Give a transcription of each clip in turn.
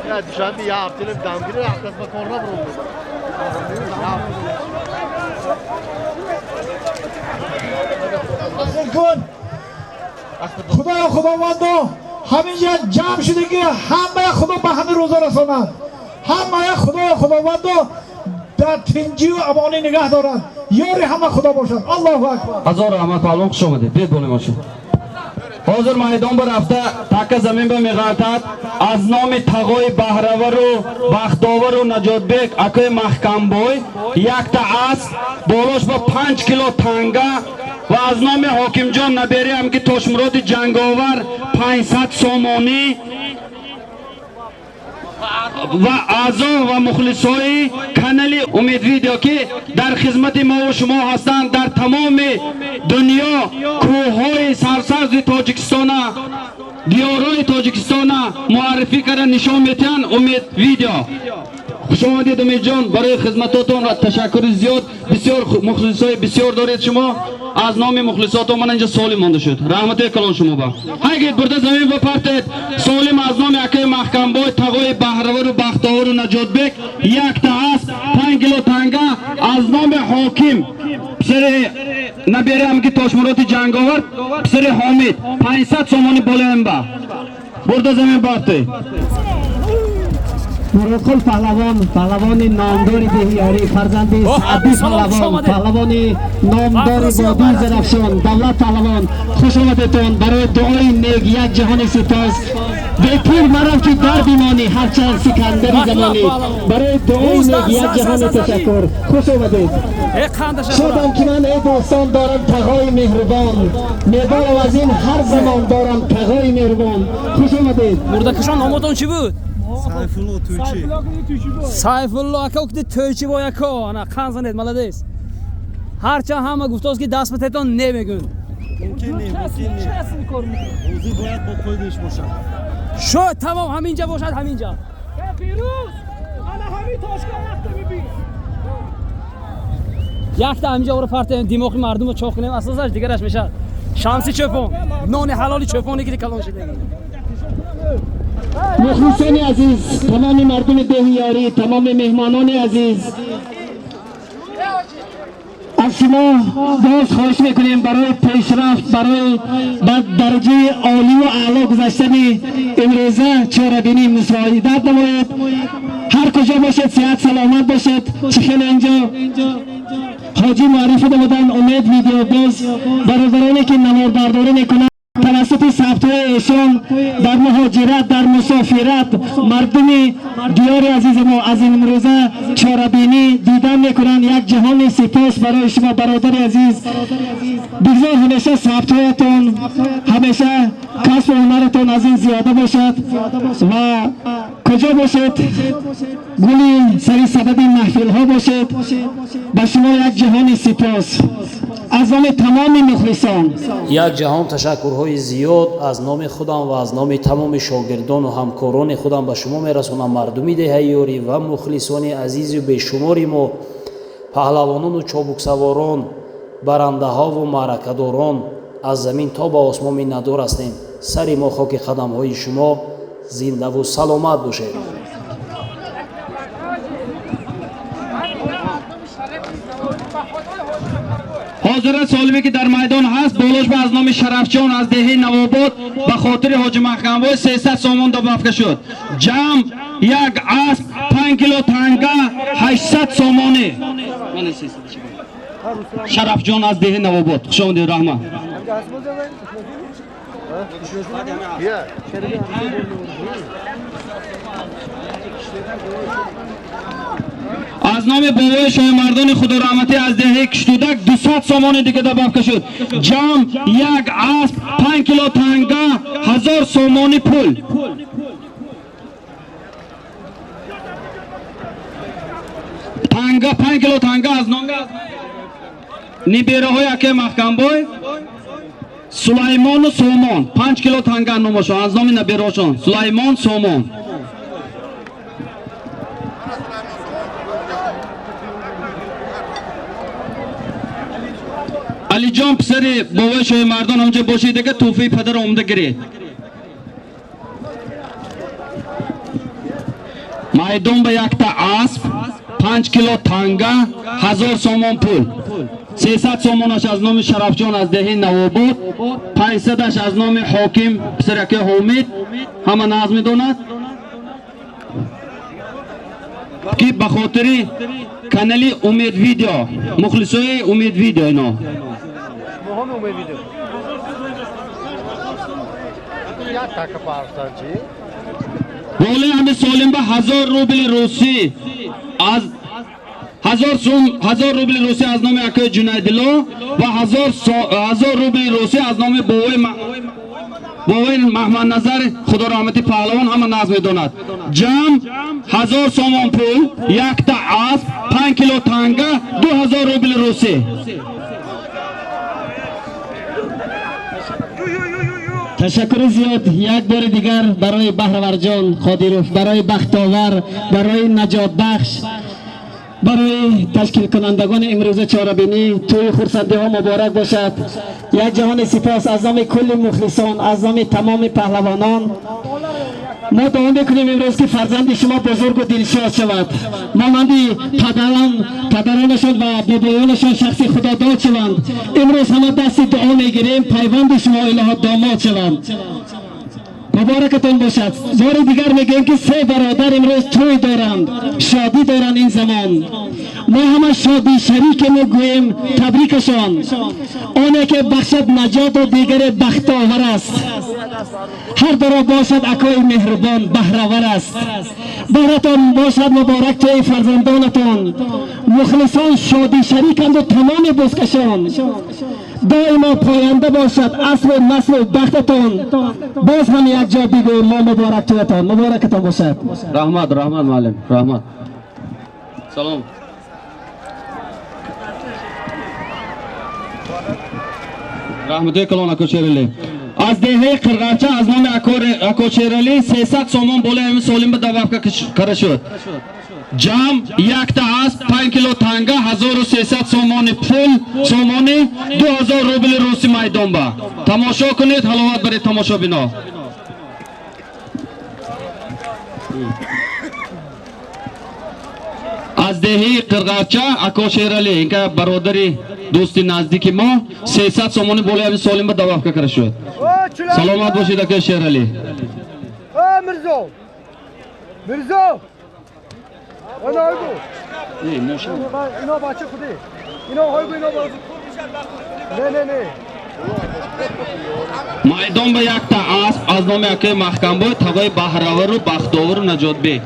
Душанбе я ҳафтаи дамгирӣ рафтааст, ба кор набурд. Худоё, худовандо, ҳаминҷа ҷамъ шуда ки ҳамая худо ба ҳамин рӯза расонад. Ҳамая худоё, худовандо, дар тинҷию амонӣ нигаҳ доранд. Ёри ҳама худо бошад. Аллоҳу акбар. Ҳазор раҳмат, паҳлавон, хуш омадед. Биёд болем ошед. Ҳозир майдон ба рафта така замин ба меғалтад. Аз номи тағои баҳравару бахтовару Наҷотбек акои Маҳкамбой якта асп, болош ба 5 кило танга ва аз номи Ҳокимҷон набериам ки Тошмуроди ҷанговар 500 сомонӣ ва аъзо ва мухлисҳои канали Умед Видео, ки дар хизмати мову шумо ҳастанд, дар тамоми дунё кӯҳҳои сарсабзи Тоҷикистона, диёрҳои Тоҷикистона муаррифӣ карда нишон метиҳанд. Умед Видео, хушомадед, Умедҷон. Барои хизматотон ташаккури зиёд. Бисёр мухлисҳои бисёр доред шумо. Аз номи мухлисотон ман инҷа солим монда шуд. Раҳмати калон шумо ба. Ҳайгид, бурда замин ба партед. Солим аз номи акаи Маҳкамбой, тағои баҳравару бахтовару Наҷотбек якта асп, 5 кило танга, аз номи Ҳоким писари набераам ки Тошмуроти ҷанговар, писари Ҳомид, 500 сомони болоям ба бурда замин партед. Муродқул паҳлавон, паҳлавони номдори деҳиёрӣ, фарзанди Саъдӣ паҳлавон, паҳлавони номдори водии Зарафшон, Давлат паҳлавон, хуш омадетон. Барои дуои нек як ҷаҳони сипос. Бепир марав, ки дар бимонӣ, ҳарчанд сикандари замонӣ. Барои дуои нек як ҷаҳони ташаккур. Хуш омадед. Шодам, ки ман, эй дӯстон, дорам тағои меҳрубон. Медонам, аз ин ҳар замон дорам тағои меҳрубон. Хуш омадед. Мурдакашон, номотон чӣ буд? Сайфулло Тӯйчи. Сайфулло ака, ки тӯйчи бо яко ана қан занед. Молодец. Ҳарчанд ҳама гуфтост, ки даст ба тетон немегӯн. Мумкин не, мумкин не. Бозӣ бояд бо қоидаиш бошад. Шуд, тамом, ҳаминҷа бошад, ҳаминҷа. Фирӯз, ана ҳамин тошка якта бибин. Якта ҳаминҷа ора партаем, димоғи мардумро чоқ кунем, асосаш дигараш мешавад. Шамси чӯпон, нони ҳалоли чӯпоне ки калон шидаги. Мухлисони азиз, тамоми мардуми деҳиёрӣ, тамоми меҳмонони азиз, аз шумо боз хоҳиш мекунем, барои пешрафт, барои ба дараҷаи олию аъло гузаштани имрӯза чорабинӣ мусоидат намоед. Ҳар куҷо бошед, сиҳат саломат бошед. Чӣ хеле инҷо ҳоҷӣ муаррифӣ намуданд, Умед Видео, боз бародароне ки наворбардорӣ мекунанд, тавассути сабтҳои эшон дар муҳоҷират, дар мусофират мардуми диёри азизи мо аз имрӯза чорабинӣ дидан мекунанд. Як ҷаҳони сипос барои шумо, бародари азиз. Бигзор ҳамеша сабтҳоятон, ҳамеша касбу ҳунаратон аз ин зиёда бошад ва куҷо бошед, гули сари сабади маҳфилҳо бошед. Ба шумо як ҷаҳони сипос аз номи тамоми мухлисон. Як ҷаҳон ташаккурҳои зиёд аз номи худам ва аз номи тамоми шогирдону ҳамкорони худам ба шумо мерасонам, мардуми деҳаёрӣ ва мухлисони азизу бешумори мо, паҳлавонону чобуксаворон, барандаҳову маъракадорон. Аз замин то ба осмон миннатдор ҳастем. Сари мо хоки қадамҳои шумо. Зиндаву саломат бошед. Ҳозира солиме, ки дар майдон ҳаст, болош ба аз номи Шарафҷон аз деҳаи Навобод ба хотири ҳоҷи Маҳкамбой 300 сомон добавка шуд. Ҷамъ як асп, 5 кило танга, 800 сомонӣ. Шарафҷон аз деҳаи Навобод, хуш омадед, раҳмат. Бия. Аз номи бобои шоҳимардони худораҳматӣ аз деҳаи Киштудак 200 сомони дига добавка шуд. Ҷамъ як асп, 5 кило танга, 1000 сомони пул. Танга, 5 кило танга аз номи нибераҳои акаи Маҳкамбой Сулаймону Сомон, 5 кило танга номошон, аз номи набераҳошон Сулаймон, Сомон. Алиҷон, писари бобои шоҳимардон, ҳамҷо бошед, дига тӯҳфаи падар омада гиред. Майдон ба якта асп, 5 кило танга, 1000 сомон пул. 300 сомонаш аз номи Шарафҷон аз деҳи Навобод, 500аш аз номи ҳоким писараки Ҳомид, ҳама нағз медонад, ки ба хотири канали Умед Видео, мухлисои Умед Видео ино. Болои ҳами солим ба 1000 рубли русӣ аз 1000 рубли русӣ аз номи акои Ҷунайдилло ва 1000 рубли русӣ аз номи бобои Маҳмадназар, худо раҳмати паҳлавон, ҳама нағз медонад. Ҷамъ 1000 сомон пул, якта асп, 5 кило танга, 2000 рубли русӣ. Ташаккури зиёд як бори дигар барои Баҳраварҷон Қодиров, барои бахтовар, барои наҷотбахш, барои ташкилкунандагони имрӯза чорабинӣ. Тӯи хурсандиҳо муборак бошад. Як ҷаҳони сипос аз номи кулли мухлисон, аз номи тамоми паҳлавонон. Мо дуо мекунем имрӯз, ки фарзанди шумо бузургу дилшод шавад, монанди падаронашон ва бобоёнашон шахси худодод шаванд. Имрӯз ҳама дасти дуо мегирем, пайванди шумо илоҳо домод шаванд. Муборакатон бошад. Бори дигар мегӯем, ки се бародар имрӯз тӯй доранд, шодӣ доранд. Ин замон мо ҳама шодӣ шарик мегӯем табрикашон. Оне ки бахшад наҷоту дигаре бахтовар аст, ҳар дуро бошад акои меҳрубон баҳравар аст. Баҳратон бошад муборак тӯи фарзандонатон. Мухлисон шодӣ шариканду тамоми бузкашон. Доимо поянда бошад аслу наслу бахтатон. Боз ҳам якҷо бигӯем мо муборак тӯятон, муборакатон бошад. Раҳмат, раҳмат, муаллим, раҳмат. Салом. Раҳматои калон ако Шералӣ. Аз деҳаи Қирғарча аз номи ако Шералӣ 300 сомон болои ҳамин солим ба добавка кара шуд. Ҷамъ якта асп, 5 кило танга, 1300 сомони пул, сомони 2000 рубли русӣ майдон ба. Тамошо кунед, ҳаловат баред тамошобино. Аз деҳаи Қирғарча ако Шералӣ, инка бародари дӯсти наздики мо, 300 сомони болои ҳамин солим ба добавка кара шуд. Саломат бошед, ака Шералӣ. Мирзо! Мирзо! Ино бача худи. Ино ҳойгу, ино не, не, не. Майдон ба якта асп аз номи акаи Маҳкамбой, тағои Баҳравару Бахтовару Наҷотбек.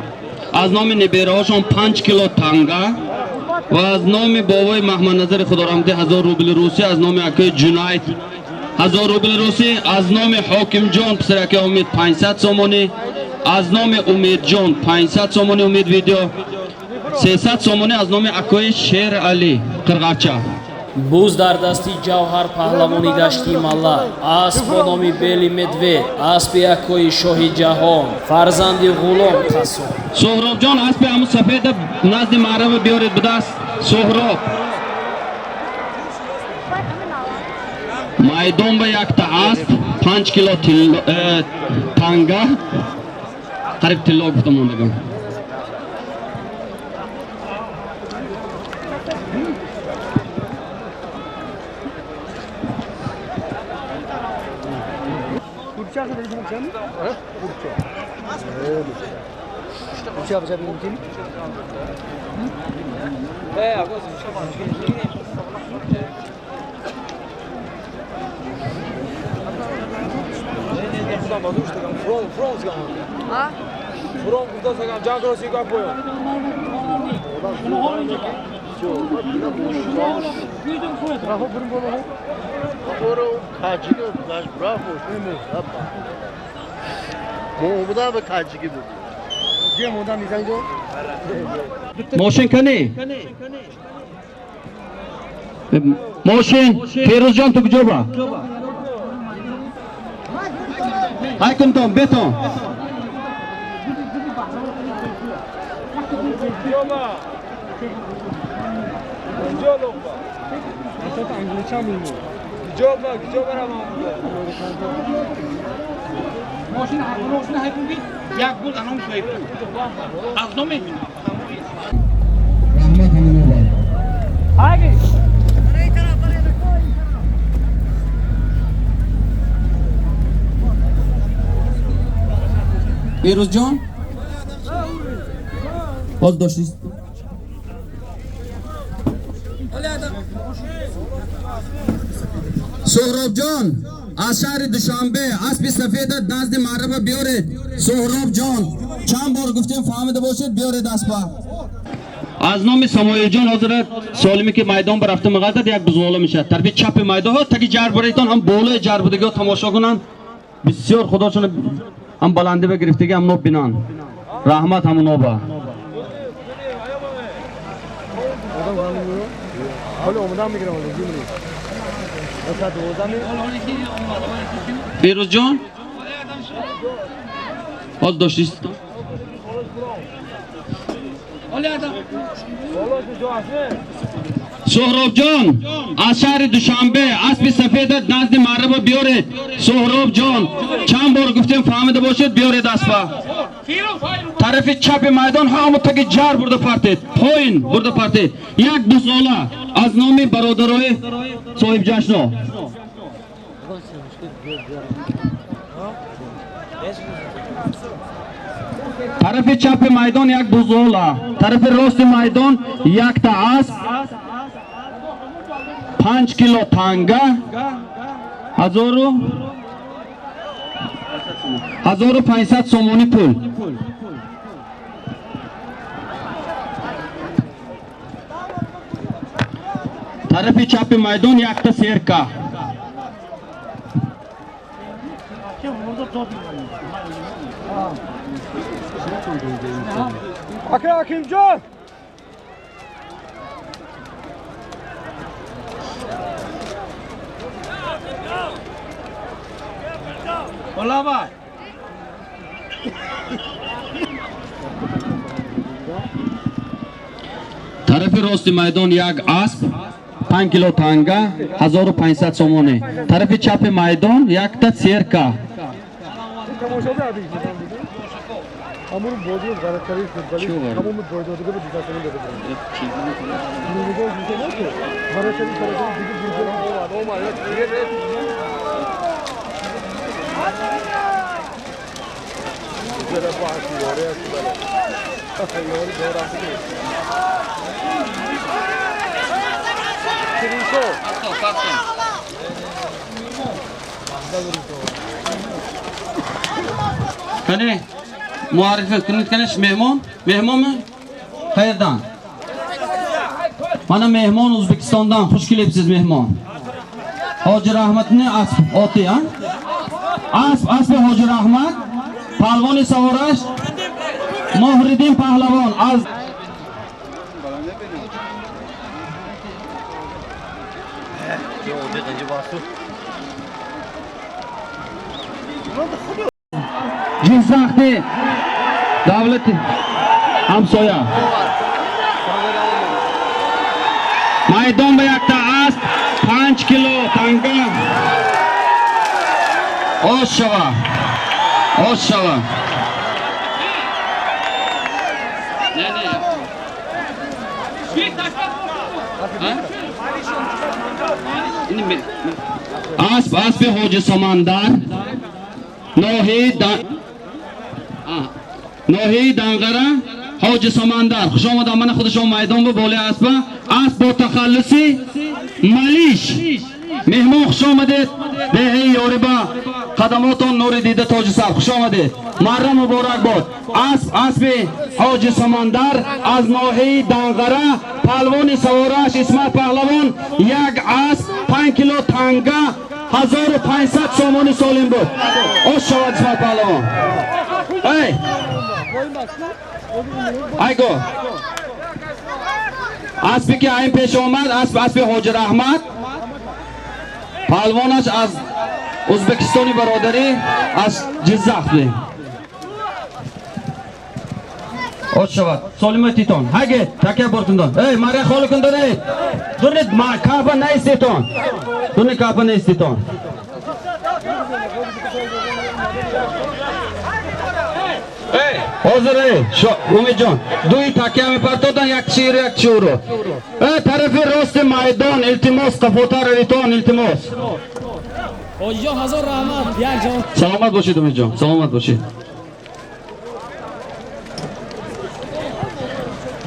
Аз номи небераҳошон 5 кило танга ва аз номи бобои Маҳмадназари худораҳматӣ 1000 рубли русӣ, аз номи акаи Ҷунайд 1000 рубли русӣ, аз номи Ҳокимҷон писари акаи Умид 500 сомонӣ, аз номи Умедҷон 500 сомонӣ, Умед Видео 300 сомонӣ, аз номи акои Шералӣ Қирғарча. Буз дар дасти ҷавҳар паҳлавони дашти Малла, асп бо номи Бели Медвед, аспи акои шоҳи ҷаҳон, фарзанди Ғулом Қассоб. Соҳробҷон, аспи ҳамун сафеда назди маъраба биёред будаст. Соҳроб. Майдон ба якта асп, 5 кило танга, қариб тилло гуфта мондагам. Мошин кани? Мошин, Ферӯзҷон, ту куҷо ба? Ҳай кунтон, бетон. Мошин мошин ҳайкунги як гул аном соҳиб. Аз номи Раҳмат ҳаминова. Ҳаги. Берӯзҷон боз дошти. Суҳробҷон аз шаҳри Душанбе аспи сафедат назди маъраба биёред. Суҳробҷон чанд бор гуфтем, фаҳмида бошед, биёред аспа. Аз номи Самоилҷон ҳозира солиме ки майдон барафта меғалтад, як бузғола мешавад. Тарафи чапи майдон ҳо таги ҷар баритон, ҳам болои ҷар будагиҳо тамошо кунанд. Бисёр худошон ҳам баландӣ ба гирифтагӣ ҳам ноб бинанд. Раҳмат ҳамуноба. ҳоло омадам мегирам. Фирӯзҷон боз дошти. Суҳробҷон аз шаҳри Душанбе аспи сафедат назди маъраба биёред. Суҳробҷон чанд бор гуфтем, фаҳмида бошед, биёред аспа. Тарафи чапи майдон ҳаму таги ҷар бурда партед, поин бурда партед. Як бузғола аз номи бародарои соҳибҷашно. Тарафи чапи майдон як бузғола, тарафи рости майдон якта асп, 5 кило танга, 1500 сомонӣ пул. Тарафи чапи майдон якта серка. Ака Ҳакимҷон. Болавай. Тарафи рости майдон як асп, 5 кило танга, 1500 сомонӣ. Тарафи чапи майдон якта серка. ҳамун бозиро ғараткарӣ футболист тамоми бойдодига ба дидасонӣ дода буданд. Ғараткарӣ Кане муаррифӣ кунед, канеш меҳмон, меҳмонми? Qayerdan? Mana mehmon O'zbekistondan, xush kelibsiz mehmon. Hoji Rahmatni asp oti, ha? Asp, aspi Hoji Rahmat, palvoni savorash Mohriddin pahlavon az Jizzaxni davlati ҳамсоя. Maydon ба якта асп, 5 кило танга. Оз шава. Оз шава. Не, не. Асп, аспи Ҳоҷи Самандар, ноҳияи Данғара, Ҳоҷи Самандар. Хуш омадам, мана худашон майдон бо болои аспа. Асп бо тахаллуси Малиш. Меҳмон хуш омадед. Деҳаи Ёриба қадамотон нури дида тоҷи сар. Хуш омадед. Марра муборак бод. Асп, аспи Ҳоҷи Самандар аз ноҳияи Данғара, палвони савораш Исмат паҳлавон, як асп, 5 кило танга, 1500 сомонӣ солим буд. Ош шавад Исмат паҳлавон. Эй! Айго. Аспе ки айн пеш омад, асп аспи Ҳоҷи Раҳмат. Палвонаш аз Ӯзбекистони бародарӣ, аз Ҷиззах. Ош шавад. Солиматитон. Ҳаге, такя бортундон. Эй, Мария холи кундон, эй. Дурнит, ма кафа наиститон. Дурнит кафа наиститон. Ҳозир Умидҷон, дуи такя мепартодан як чиро як чиро. Тарафи рости майдон илтимос қафотар равитон илтимос. Ҳоҷиҷон ҳазор раҳмат, як ҷон. Саломат бошед Умидҷон, саломат бошед.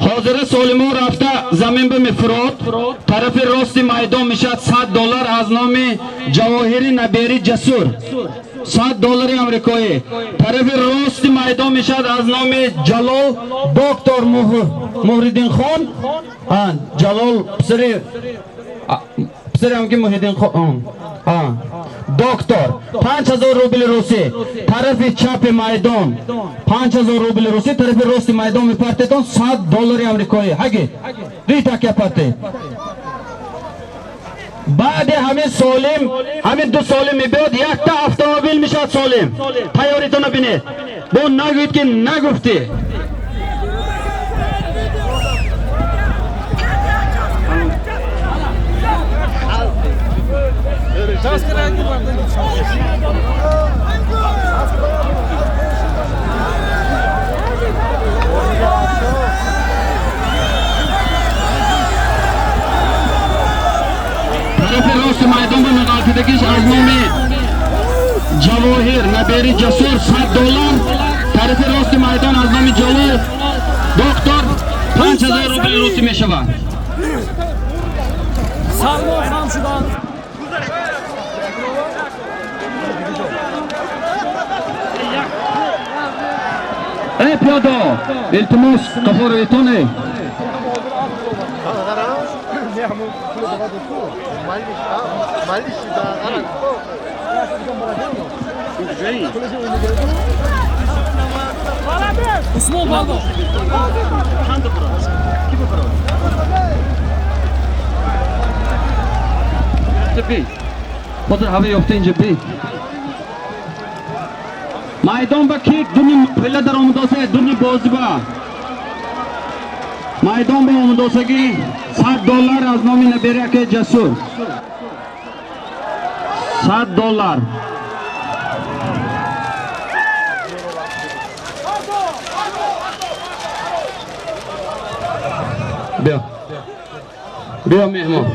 Ҳозира Солимо рафта замин ба мефурод. Тарафи рости майдон мешавад $100 аз номи Ҷавоҳири Набери Ҷасур. $100 амрикоӣ. Тарафи рости майдон мешавад аз номи Ҷалол доктор Муҳриддин хон. Ҷалол писари ҳам ки Муҳриддин хон. Доктор 5000 рубли русӣ. Тарафи чапи майдон 5000 рубли русӣ, тарафи рости майдон мепартетон $100 амрикоӣ. Ҳаги дуи такя парте. Баъди ҳамин солим, ҳамин ду солим мебиёд, якта автомобил мешавад солим. Тайёритонро бинед. Бо нагӯед ки нагуфтӣ. Тарафи рости майдон ба меғалтидагиш аз номи Ҷавоҳир Набери Ҷасур $100. Тарафи рости майдон аз номи Ҷалол доктор 5000 рубли русӣ мешавад. Салмон хам шуданд. Эй пиёдо, илтимос қафо равитон. Усмон Балдо. Ҳозир ҳава ёфта инҷа би. Майдон ба ки дуни пила дар омадоса, дуни бозӣ ба. Майдон ба омадосагӣ $100 аз номи Набери акаи Ҷасур. $100. Биё. Биё меҳмон.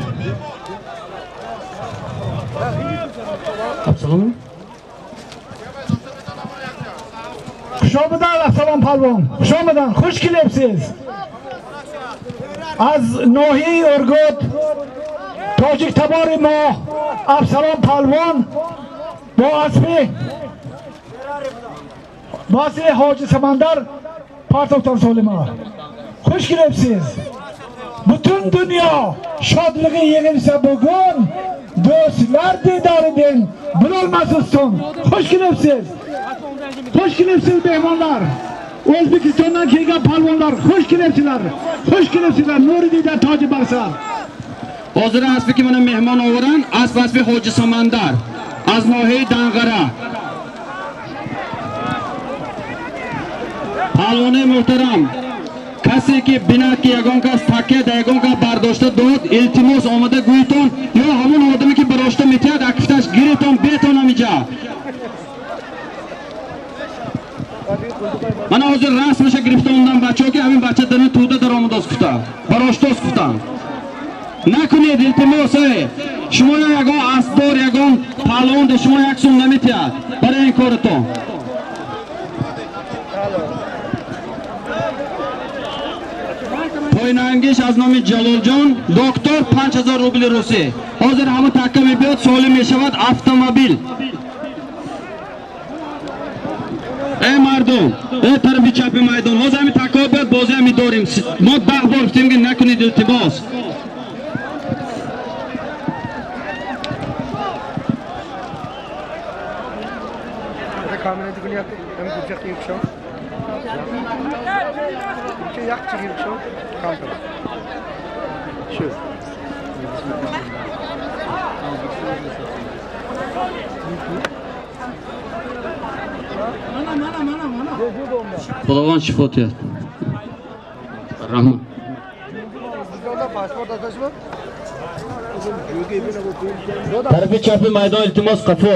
Абсалом. Хуш омадан Абсалом палвон. Хуш омадан, хуш келибсиз. Аз ноҳияи Ургут тоҷик табори мо Абсалом палвон бо аспи Ҳоҷи Самандар партофтан Солима. Хуш келибсиз. Butun dunyo shodligi yig'ilsa bugun, do'stlar didoridan bilolmas ustun. Xush kelibsiz. Xush kelibsiz mehmonlar. O'zbekistondan kelgan palvonlar, xush kelibsizlar. Xush kelibsizlar Nuri dida Toji Barsar. Hozir asbi mana mehmon o'g'ran, asb asbi Hoji Samandar аз ноҳияи Данғара. Палвонаи муҳтарам, касе ки бинад ки ягон кас такя да ягон кас бардошта дод, илтимос омада гӯйтон ё ҳамон одаме ки барошта метиҳад акифташ гиретон бетон ҳамиҷа. Мана ҳозир расмаша гирифта омадам бачаҳо ки ҳамин бача дарин тӯда даромадост гуфта, бароштост гуфтам. Накунед илтимос, шумо ягон асбдор, ягон паҳлавон де шумо як сум наметиҳад барои ин коротон. Пойнангиш аз номи Ҷалолҷон доктор 5000 рубли русӣ. Ҳозир ҳама такка мебиёд, солим мешавад автомобил. Эй мардум, эй тарафи чапи майдон, ҳозир ҳамин таккаҳо биёд, бозиам медорим. Мо 10 бор гуфтем ки накунед илтимос. Худованд шифо диҳад. Раҳмат. Тарафи чапи майдон илтимос қафо.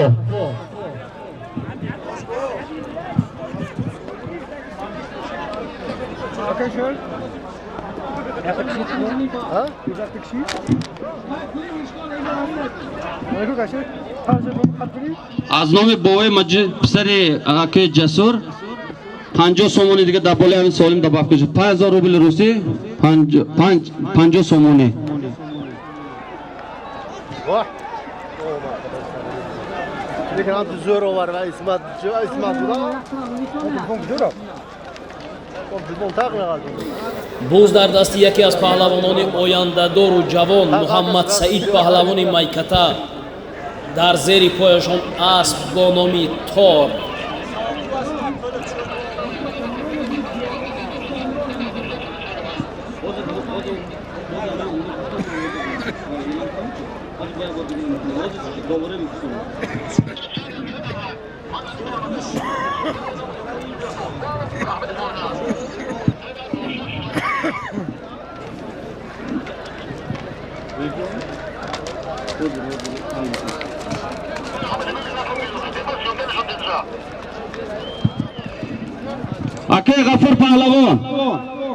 Аз номи бовои Маҷид писари акаи Ҷасур 50 сомонӣ дига дар болои ҳамин солим добавка шуд. 5000 рубли русӣ, 50 сомонӣ. Буз дар дасти яке аз паҳлавонони ояндадору ҷавон Муҳаммад Саид паҳлавони Майката, дар зери пояшон асп бо номи Тор. Акаи Ғафур паҳлавон,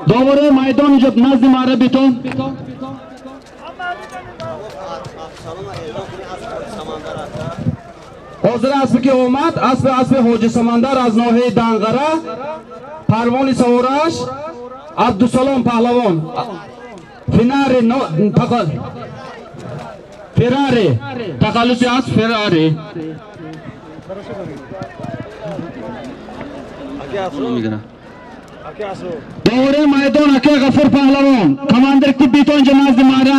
доварои майдон инҷо назди маъра битон. Ҳозир аспе ки омад, аспи Ҳоҷи Самандар аз ноҳияи Данғара, парвони савораш Абдусалом паҳлавон. Финари Феррари, тахаллуси асп Феррари. Доварои майдон акаи Ғафур паҳлавон, командир ки битон инҷо назди маъра.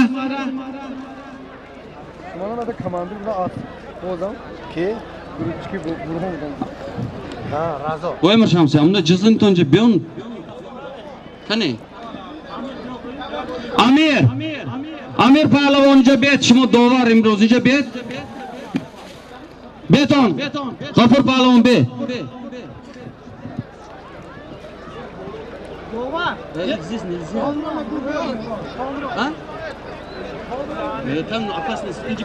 Ой Миршамси, амда ҷизлинтон ҷа биён. Кани? Амир! Амир паҳлавон инҷа биед, шумо довар имрӯз инҷа биед. Бетон! Ғафур паҳлавон бе. Здесь нельзя. А? Там опасность. Иди,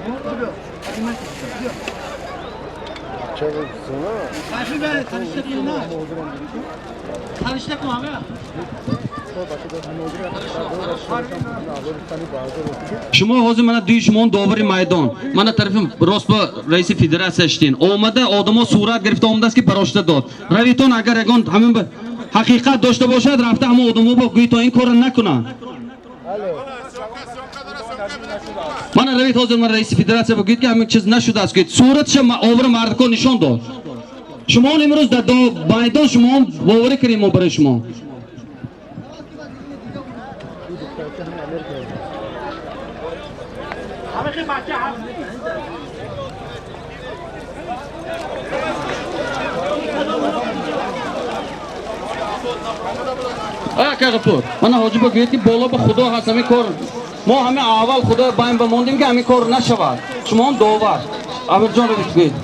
шумо ҳозир мана дуи шумо довари майдон, мана тарафи рост ба раиси федератсия шидин. Омада одамо сурат гирифта омадааст ки барошта дод. Равитон агар ягон ҳамин ҳақиқат дошта бошад, рафта ҳамон одамо бо гӯи то ин корро накунанд. Мана равит ҳозир ман раиси федератсия бо гӯед ки ҳамин чиз нашудааст, гӯед суратша овара мардакон нишон дод. Шумоон имрӯз дар майдон шумоон боварӣ кардем мо барои шумо. Ака Ғафур, мана ҳоҷи бо гӯед ки боло ба Худо ҳаст ҳамин кор. Мо ҳама аввал Худо байн ба мондем ки ҳамин кор нашавад. Шумоон довар. Амирҷон равид гӯед.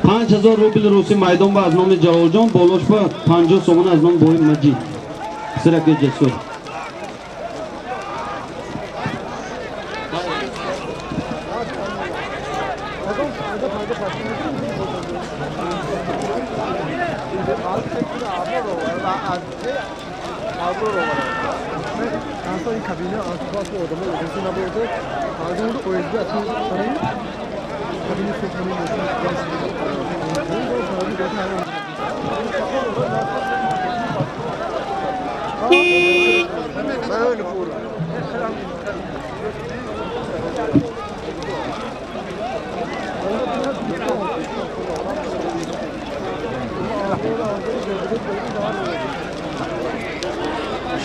5000 рубл русӣ майдон ба аз номи Ҷалолҷон, болош ба 50 сомон аз номи бои Маҷид. Сираки Ҷасур.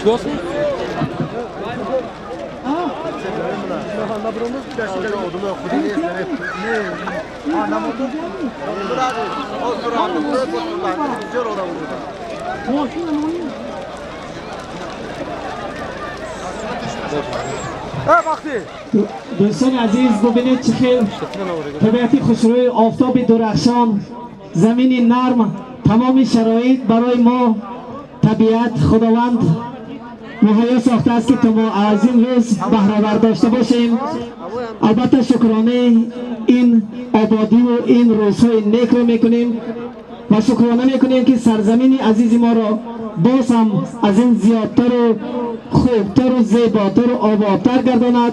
Шудост? دوستان عزیز ببینید چه خیلی طبیعتی خوشروی، آفتاب درخشان، زمین نرم، تمام شرایط برای ما طبیعت خداوند مهیا ساخته است که تا ما از این روز بهره برداشته باشیم. البته شکرانه این آبادی و این روزهای نیک رو میکنیم و شکرانه میکنیم که سرزمین عزیز ما را باز هم از این زیادتر و خوبتر و زیباتر و آبادتر گرداند.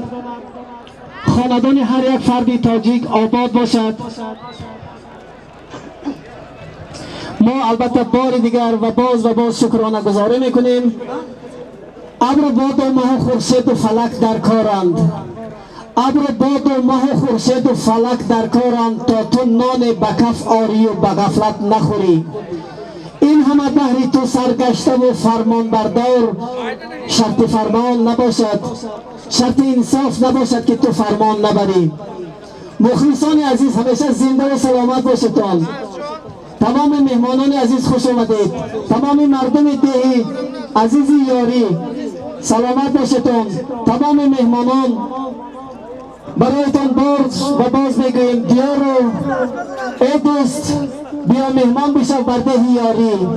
خاندان هر یک فرد تاجیک آباد باشد. ما البته بار دیگر و باز شکرانه گذاری میکنیم. ابر و باد و مه و خورشید و فلک در کارند، ابر و باد و مه و خورشید و فلک در کارند، تا تو نان به کف آری و به غفلت نخوری. این همه بهری تو سرگشته و فرمان بردار، شرط فرمان نباشد، شرط انصاف نباشد که تو فرمان نبری. مخلصان عزیز همیشه زنده و سلامت باشدتان. تمام مهمانان عزیز خوش آمدید. تمام مردم دهی عزیز یاری سلامت باشدتان. تمام مهمانان برایتان باز و باز میگوییم دیار و ای دوست بیا مهمان بشو بر ده یاری.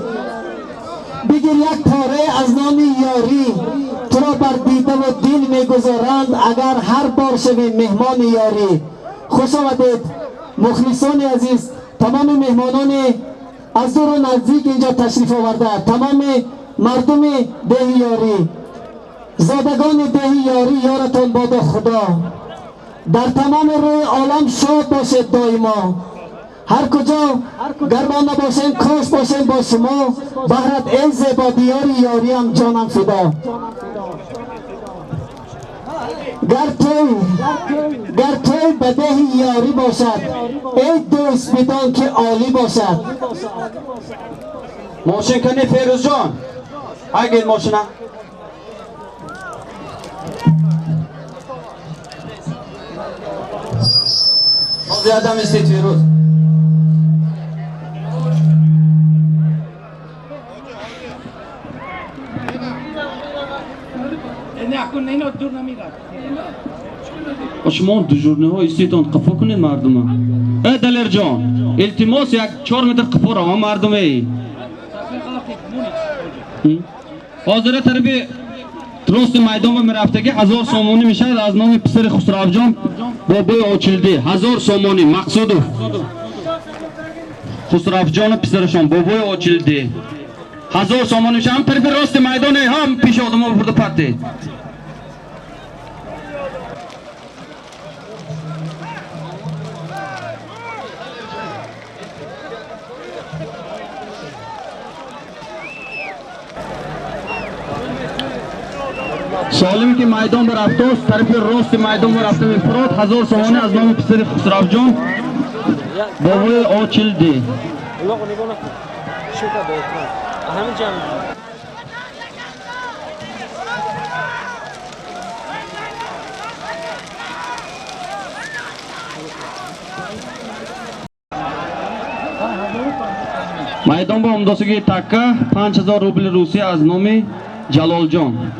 بگیر یک پاره از نام یاری، تو را بر دیده و دل میگذارند اگر هر بار شوی مهمان یاری. خوش آمدید مخلصان عزیز، تمام مهمانان از دور و نزدیک اینجا تشریف آورده، تمام مردم ده یاری، زادگان ده یاری، یارتان باد خدا. در تمام روی عالم شاد باشید دائما. هر کجا گرما نباشیم کاش باشیم با شما، بهرت ای زیبا دیار یاریم جانم فدا. گر توی به ده یاری باشد ای دوست بدان که عالی باشد. ماشین کنی فیروز جان، اگه ماشینه زیاده میستید فیروز. شما دژورنه ها استیتون قفا کنید مردم. ای دلیر جان التماس یک 4 متر قفا رو مردم. ای حاضر طرف راست میدان میرفتگی 1000 سومونی میشه از نام پسر خسرو جان بابای آچلدی. 1000 سومونی مقصودов خسرو جان پسرشان بابای آچلدی 1000 سومونی میشه. هم طرف راست میدان هم پیش آدم برده پرتی. سالمی که میدان برفت طرف راست میدان برفته میفراد 1000 سومانی از نام پسر خسرو جان بابای آچلدی. میدان با امداسگی تکه 5000 روبل روسی از نام جلال جان.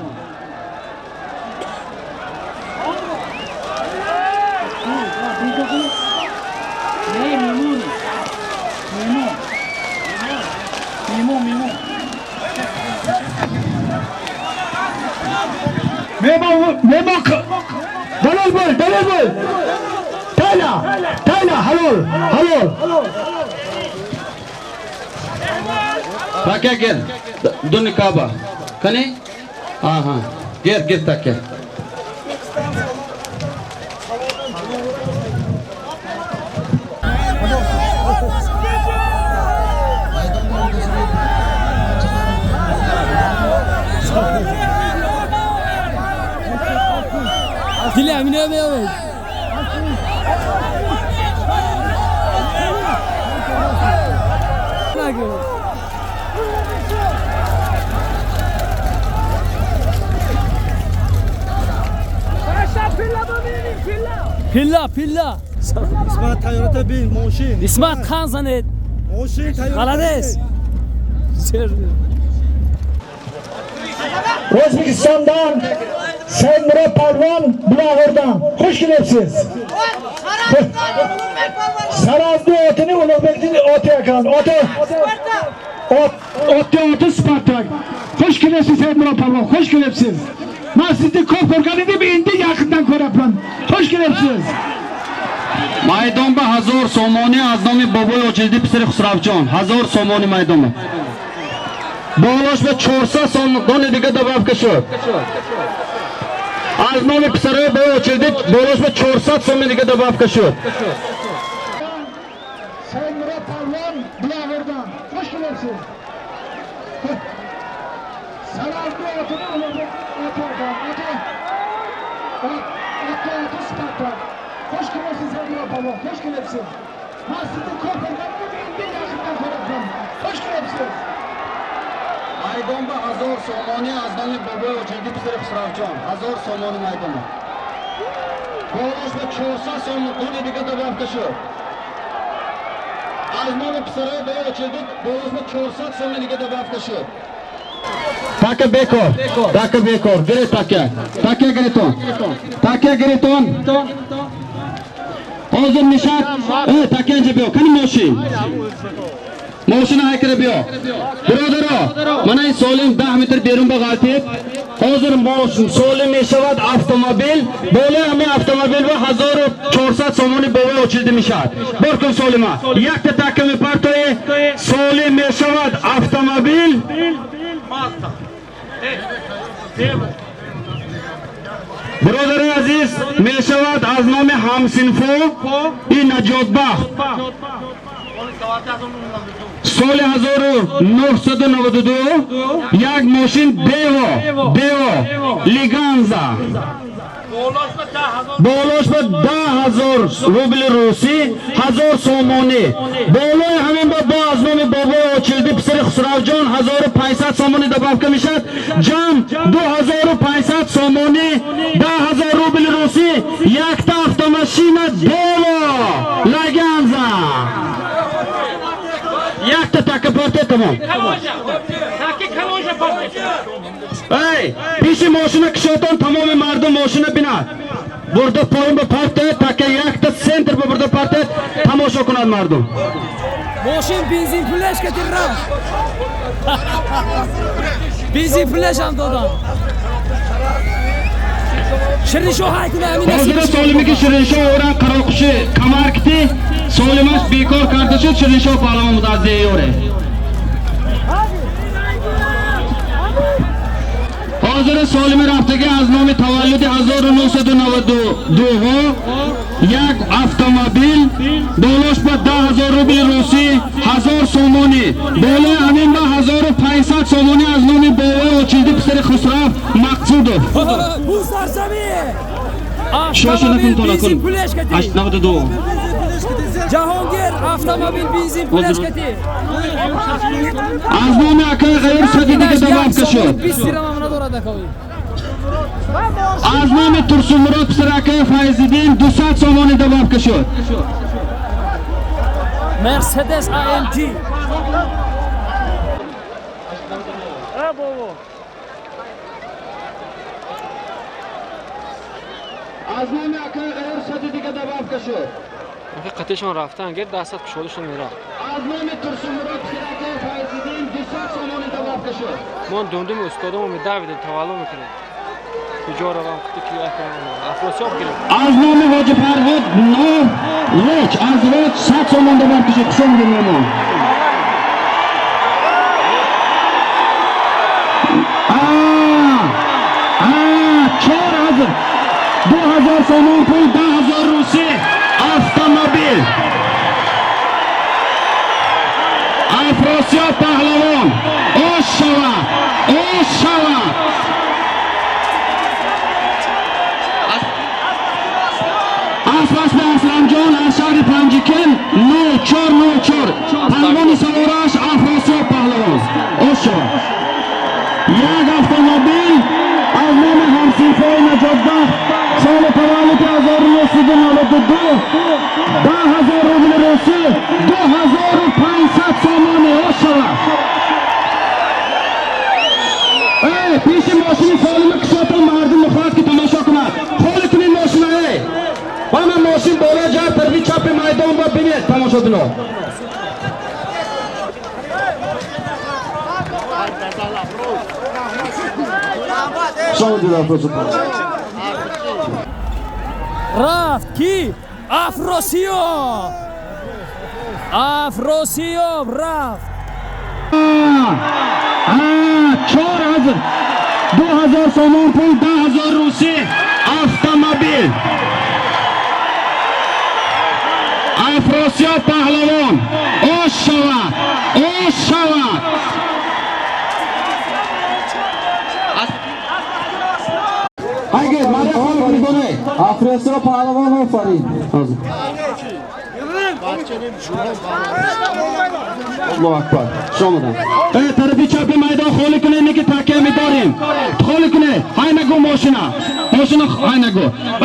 دلال بول تایلا هلول هلول تکه گیر دو نکابا کنی؟ آها گیر گیر تکه. دیلی امینه میامد. Пилла, пилла. Исмат, тайёрата бин, мошин. Исмат, қан занед. Мошин тайёрата. Молодец. O'zbekistondan Saidmurod polvon Bulag'urdan. Xush kelibsiz. Sarazli otini Ulug'bekning oti ekan. Oti ot otni oti Spartak. Xush kelibsiz, Saidmurod polvon. Xush kelibsiz. Men sizni ko'p ko'rgan edim, endi yaqindan ko'ryapman. Xush kelibsiz. Майдон ба 1000 сомонӣ аз номи бобои Очилдӣ, писари Хусравҷон, 1000 сомонӣ. Майдон болош ба 400 сомони дига добавка шуд. Аз номи писарои бобои Очилдӣ болош ба 400 сомони дига добавка шуд. Saidmurod polvon Bulag'urdan. Xush kelibsiz. Sarazli otini Ulug'bekning oti ekan. Oti ot otni oti Spartak. Xush kelibsiz, Saidmurod polvon. Xush kelibsiz. Men sizni ko'p ko'rgan edim, endi yaqindan ko'ryapman. Xush kelibsiz. Майдон ба 1000 сомонӣ аз номи бобои Очилдӣ, писари Хусравҷон, 1000 сомонӣ. Майдон болош ба 400 сомони дига добавка шуд. Аз номи писарои бобои Очилдӣ болош ба 400 сомони дига добавка шуд. Така бекор, така бекор, гире такя, такя гиретон, такя гиретон. Ҳозир мешад, э, такя инҷа биё, кани мошин. Мошина ҳайкара биё. Бародаро, мана ин солим 10 метр берун ба ғалтид. Ҳозир мошин солим мешавад автомобил, болои ҳамин автомобил ба 1400 сомони бобои Очилдӣ мешавад. Бор кун солима. Якта така мепартое, солим мешавад автомобил. Бародари азиз, мешавад аз номи ҳамсинфо и Наҷотбахт соли 1992 як мошин Дево, Дево Лиганза, болош ба 10 000 рубли русӣ, 1000 сомонӣ. Болои ҳамин ба бо аз номи бобои Очилдӣ, писари Хусравҷон, 1500 сомонӣ добавка мешавад. Ҷамъ 2500 сомонӣ, 10 000 рубли русӣ, якта автомашина Дево Лаганза. Якта така парте, тамом. Эй, пеши мошина кишотон, тамоми мардум мошина бинад. Бурда поин ба парте, така якта центр ба бурда парте, тамошо кунад мардум. Мошин бензин пулаш кати рафт. Бензин пулаш ҳам додам. Шириншоҳ ҳай куна ҳамин. Ҳозира солиме ки Шириншоҳ оран қароқуши камаркити солимаш бекор карда шуд. Шириншоҳ паҳлавон буд аз деёре. Ҳозира солими рафтагӣ аз номи таваллуди 1992 як автомобил, болош ба 10 000 рубли русӣ, 1000 сомонӣ, болои ҳамин ба 1500 сомонӣ аз номи бобои Очилдӣ, писари Хусрав Мақсудов. Бу сарзамин. Шоша накун. Автомобил бензин пулаш кати. 92. Ҷаҳонгир, автомобил бензин пулаш кати. Аз номи акаи Ғайюр сади дига добавка шуд. 20 дирам ҳам надорад акои. Аз номи Турсунмурод, писари акаи Файзиддин, 200 сомонӣ добавка шуд. Мерседес АМГ. Аз номи акаи Ғайюр сади дига добавка шуд. Қатишон рафтан гир дастат кушодашон мерафт. Аз номи Турсунмурод, писари акаи Файзиддин, 200 сомонӣ добавка шуд. Мо дундуми устодамо медавидем, тавалло мекунем, куҷо равам, Афросиёб гирем. Аз номи ҳоҷи Фарҳод но Лоч аз Лоч 100 сомон добавка шуд. Хуш омадед, меҳмон. 4000, 2000 сомон пул, 10 000 русӣ, автомобил Афросиёб паҳлавон. Ош шавад, ош шавад. Асп Асламҷон аз шаҳри Панҷикент, 0404, паҳлавони савораш Афросиёб паҳлавон. Ош шавад. Як автомобил аз номи ҳамсинфои Наҷотбахт соли таваллуди 1992. русӣ, 2500 сомонӣ. Ош шавад. Эй, пеши мошини Солими кушотон, мардум мехоҳад ки тамошо кунад. Холӣ кунед мошина, эй. Ҳама мошин боло ҷар, тарафи чапи майдон ба бинед, тамошобино. Рафт ки Афросиёб, Афросиёб рафт. 4000, 2000 сомон пул, 10 000 русӣ, автомобил. Афросиёб паҳлавон, ош шавад, ош шавад. Агар мара хол кунед. Афросиёб паҳлавон, офарин. Аллоҳу акбар. Хуш омадам. Э, тарафи чапи майдон холӣ кунед, ки такя медорем. Холӣ кунед. Ҳай нагу мошина. Мошина ҳай нагу.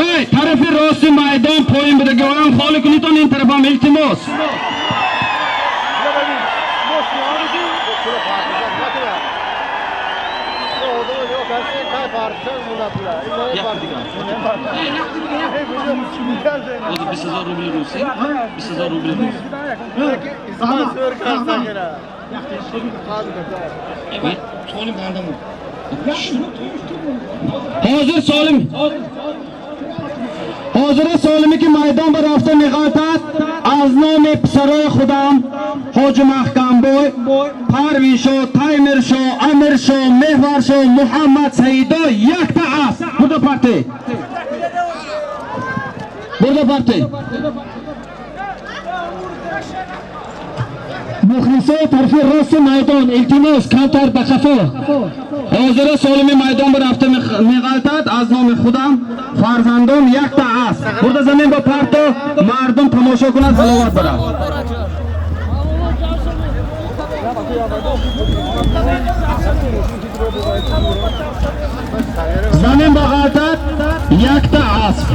Эй, тарафи рости майдон поин будагиҳоям холӣ кунедон, ин тарафам, илтимос. Ҳозир 20 000 рубли русӣ, 20 000 рубли русӣ. Солим бандамо. Ҳозир Солим, ҳозира Солиме ки майдон ба рафта меғалтад, аз номи писарои худам Ҳоҷи Маҳкамбой, Парвиншо, Таймиршо, Амиршо, Меҳваршо, Муҳаммад Саидо якта аст. Бурда парте. Бурда парте. Мухлисои тарафи рости майдон, илтимос, камтар ба қафо. Ҳозира Солими майдон ба рафта меғалтад, аз номи худам, фарзандом якта аст. Бурда замин ба парто, мардум тамошо кунад, ҳаловат барад. Замин ба ғалтад, якта асп.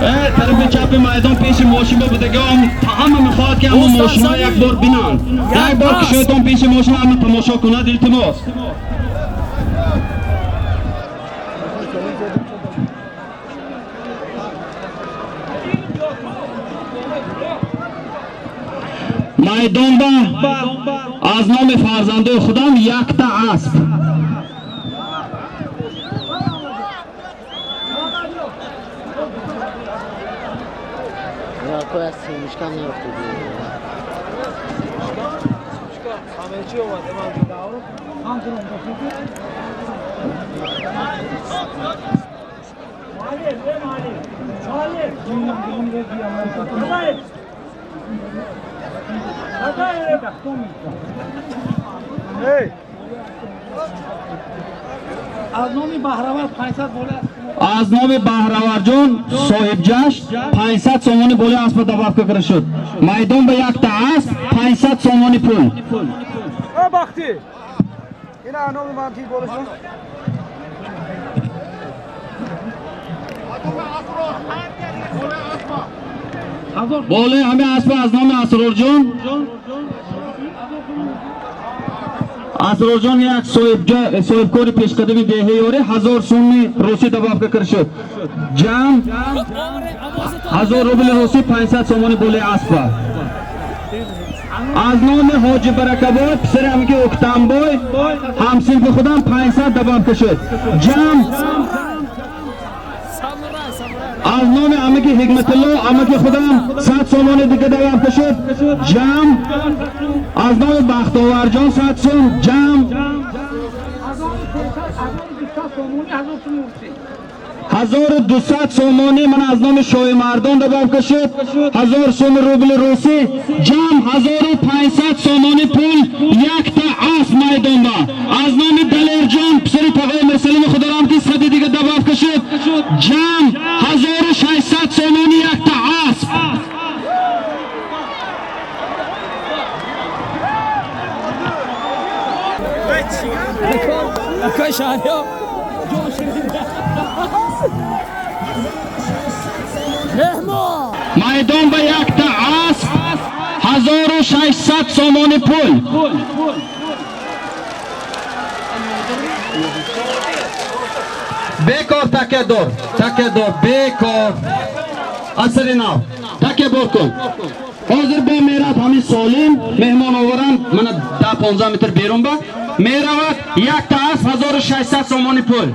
Э, тарафи чапи майдон пеши мошин будагиҳо ҳама мехоҳад ки ҳама мошинҳо як бор бинанд. Як бор кушоятон пеши мошин, ҳама тамошо кунад, илтимос. Майдон ба аз номи фарзандои худам якта асп. Аз номи Баҳравар 500 бола. Аз номи Баҳраварҷон соҳибҷашн 500 сомонӣ болои аспа добавка карда шуд. Майдон ба якта асп, 500 сомонӣ пул. Бахти. Ина номи ман ти боло шуд. Болои ҳамаи аспа аз номи Асрорҷон, Асрорҷон як соҳибкори пешқадами деҳаи Ёрӣ, 1000 сомони русӣ добавка карда шуд. Ҷамъ 1000 рубли русӣ, 500 сомонӣ болои аспа. Аз номи Ҳоҷи Баракабой, писари ҳамаки Уктамбой, ҳамсинфи худам, 500 добавка шуд. Ҷамъ аз номи амаки Ҳикматулло, амаки худам, 100 сомони дига добавка шуд. Ҷамъ аз номи Бахтоварҷон 100 сом, ҷамъ 1200 сомонӣ ман аз номи Шоҳимардон добавка шуд. 1000 соми рубли русӣ, ҷамъ 1500 сомонӣ пул, якта асп майдонба. Аз номи Далерҷон, писари тағои Мирсалими хударам, ки 100 дига добавка шуд. Ҷамъ 1600 сомонӣ, якта асп. Акай. Шаҳриё ҷон. Меҳмон. Майдон ба якта асп 1600 сомони пул. Бекор такя дор, такя дор, бекор. Асари нав, Такя бор кун. Ҳозир бо мерад ҳамин солим меҳмон оварам, мана 10-15 метр берун ба меравад якта асп 1600 сомони пул.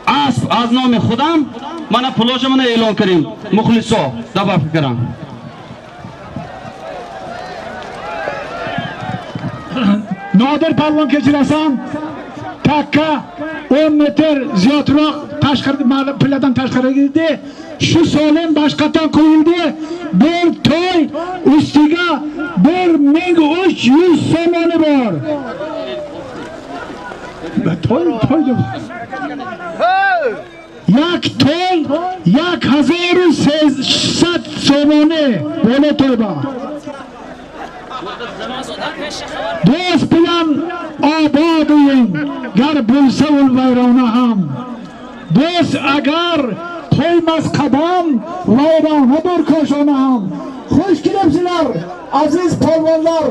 Асп аз номи худам, мана пулоша мана эълон кардем. Мухлисо добавка кардам. Nodir polvon kechirasan, takka 10 metr ziyodroq tashqari pilladan tashqari edi. Shu solim boshqatdan qo'yildi. Bir to'y ustiga 1300 somoni bor. To'y to'y deb. Як to'y 1300 somoni bola to'yba. Do'st bilan obod uying, gar bo'lsa ul vayrona ham. Do'st agar qo'ymas qadam, vayronadir koshona ham. Xush kelibsizlar, aziz polvonlar,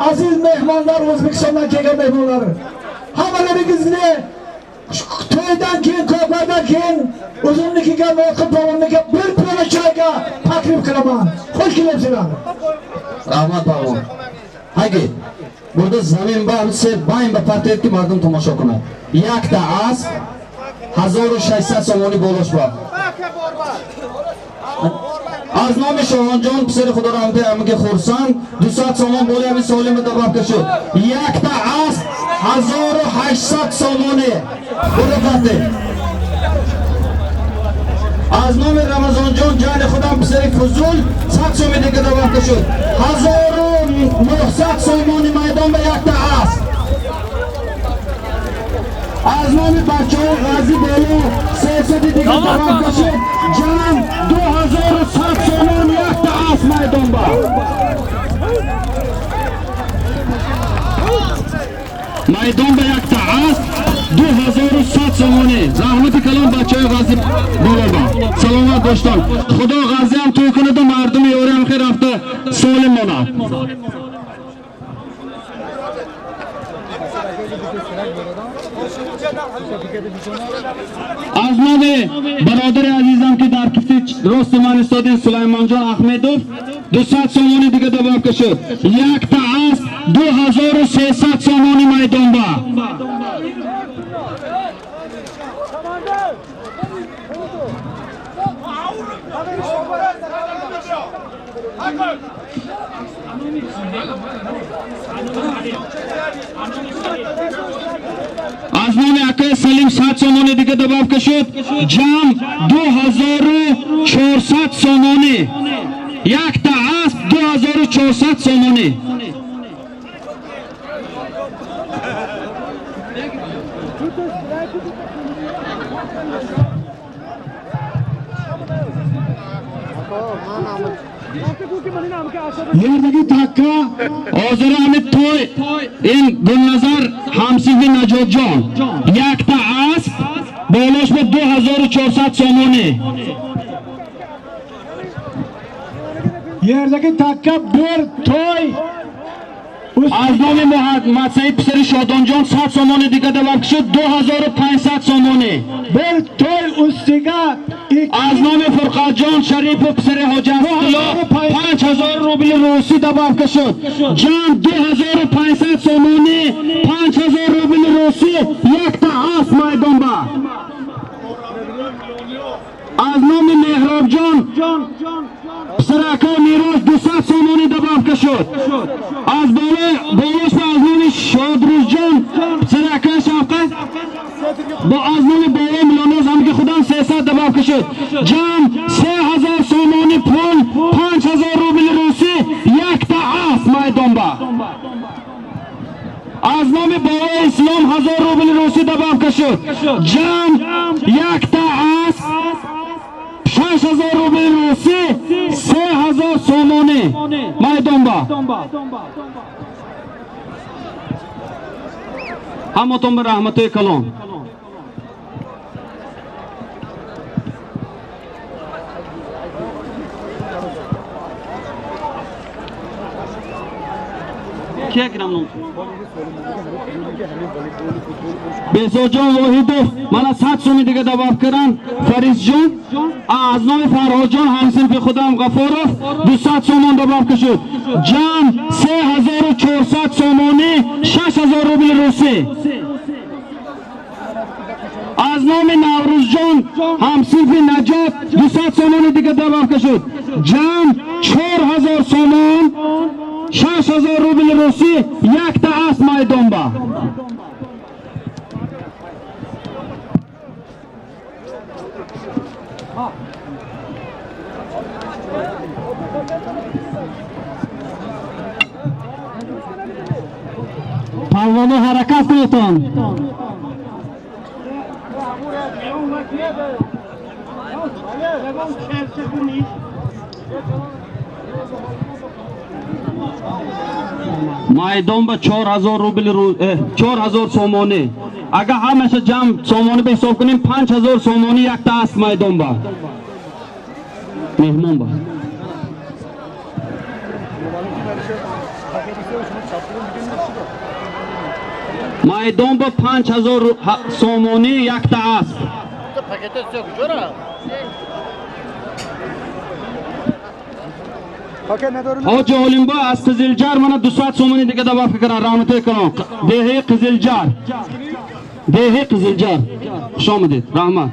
aziz mehmonlar, O'zbekistondan kelgan mehmonlar. Hammalaringizni to'ydan keyin, ko'plardan keyin o'zimnikiga, Mo'qim polvonnikiga bir piyola choyga taklif qilaman. Xush kelibsizlar. Rahmat polvon. Hagi, burada zamin ба се байн ба партият ки мардум тамошо кунад. Якта асп 1600 сомонӣ болош ба. Аз номи Шоҳонҷон писари худо раҳмати ҳамаги хурсанд 200 сомон боли ҳамин солима добавка шуд. Якта асп 1800 сомонӣ. Бурда партӣ. Аз номи Рамазонҷон ҷони худам писари Фузул 100 сомони дига добавка шуд. 1900 сомони майдон ба якта асп. Аз номи бачаҳои Ғазӣ боло 300 дига добавка шуд. Ҷамъ 2100 сомон якта асп майдон ба. Майдон ба якта асп 2100 сомонӣ. Раҳмати калон бачаҳои Ғазӣ боло ба. Саломат боштон. Худо Ғазӣ ҳам тӯй кунаду мардуми ёри ҳам хел рафта солим монад. Аз номи бародари азизам ки дар кифти рости ман истодин Сулаймонҷон Аҳмедов 200 сомонӣ дига добавка шуд. Якта асп 2300 сомонӣ майдон ба. Аз номи акаи Салим 100 сомонӣ дига добавка шуд. Ҷамъ 2400 сомонӣ. Якта асп 2400 сомонӣ. Yerdagi takka Ҳозир ҳамин to'y ин Гулназар ҳамсинфи Наҷотҷон якта асп болош ба 2400 сомонӣ. Yerdagi takka bir to'y Аз номи Муҳаммадсаид писари Шодонҷон 100 сомонӣ дига добавка шуд 2500 сомонӣ. Bir to'y ustiga Аз номи Фурқатҷон Шарипов писари Ҳоҷи Асадулло 5000 рубли русӣ добавка шуд. Ҷамъ 2500 сомонӣ, 5000 рубли русӣ, якта асп майдон ба. Аз номи Меҳробҷон писари акаи Мероз 200 сомонӣ добавка шуд. Аз болош ба аз номи Шодрӯзҷон писари акаи Шавқат бо аз номи болои Милоноз ҳамаги худам 300 добавка шуд. Ҷамъ 3000 сомонӣ пул, 5000 рубли русӣ, якта асп майдон ба. Аз номи болои Ислом 1000 рубли русӣ добавка шуд. Ҷамъ якта асп 6000 рубли русӣ, 3000 сомонӣ майдон ба. Ҳаматон ба раҳматои калон. Кия гирам ном? Беҳзодҷон Воҳидов мана 100 суми дига добав карданд. Фаризҷон аз номи Фарҳодҷон ҳамсинфи худам Ғафуров 200 сомон добав шуд. Ҷамъ 3400 сомонӣ, 6000 рубли русӣ. Аз номи Наврӯзҷон ҳамсинфи Наҷот 200 сомони дига добав шуд. Ҷамъ 4000 сомон, 6000 рубли русӣ, якта асп майдонба. Палвоно ҳаракат кунедтон. Майдон ба 4000 рубли 4000 сомонӣ. Агар ҳамаша ҷамъ сомонӣ ба ҳисоб кунем, 5000 сомонӣ якта асп майдон ба. Меҳмон ба. Майдон ба 5000 сомонӣ якта асп. Ҳоҷи Олимбо аз Қизилҷар мана 200 сомонӣ дига добав карданд. Раҳматои калон. Деҳаи Қизилҷар. Деҳаи Қизилҷар. Хуш омадед. Раҳмат.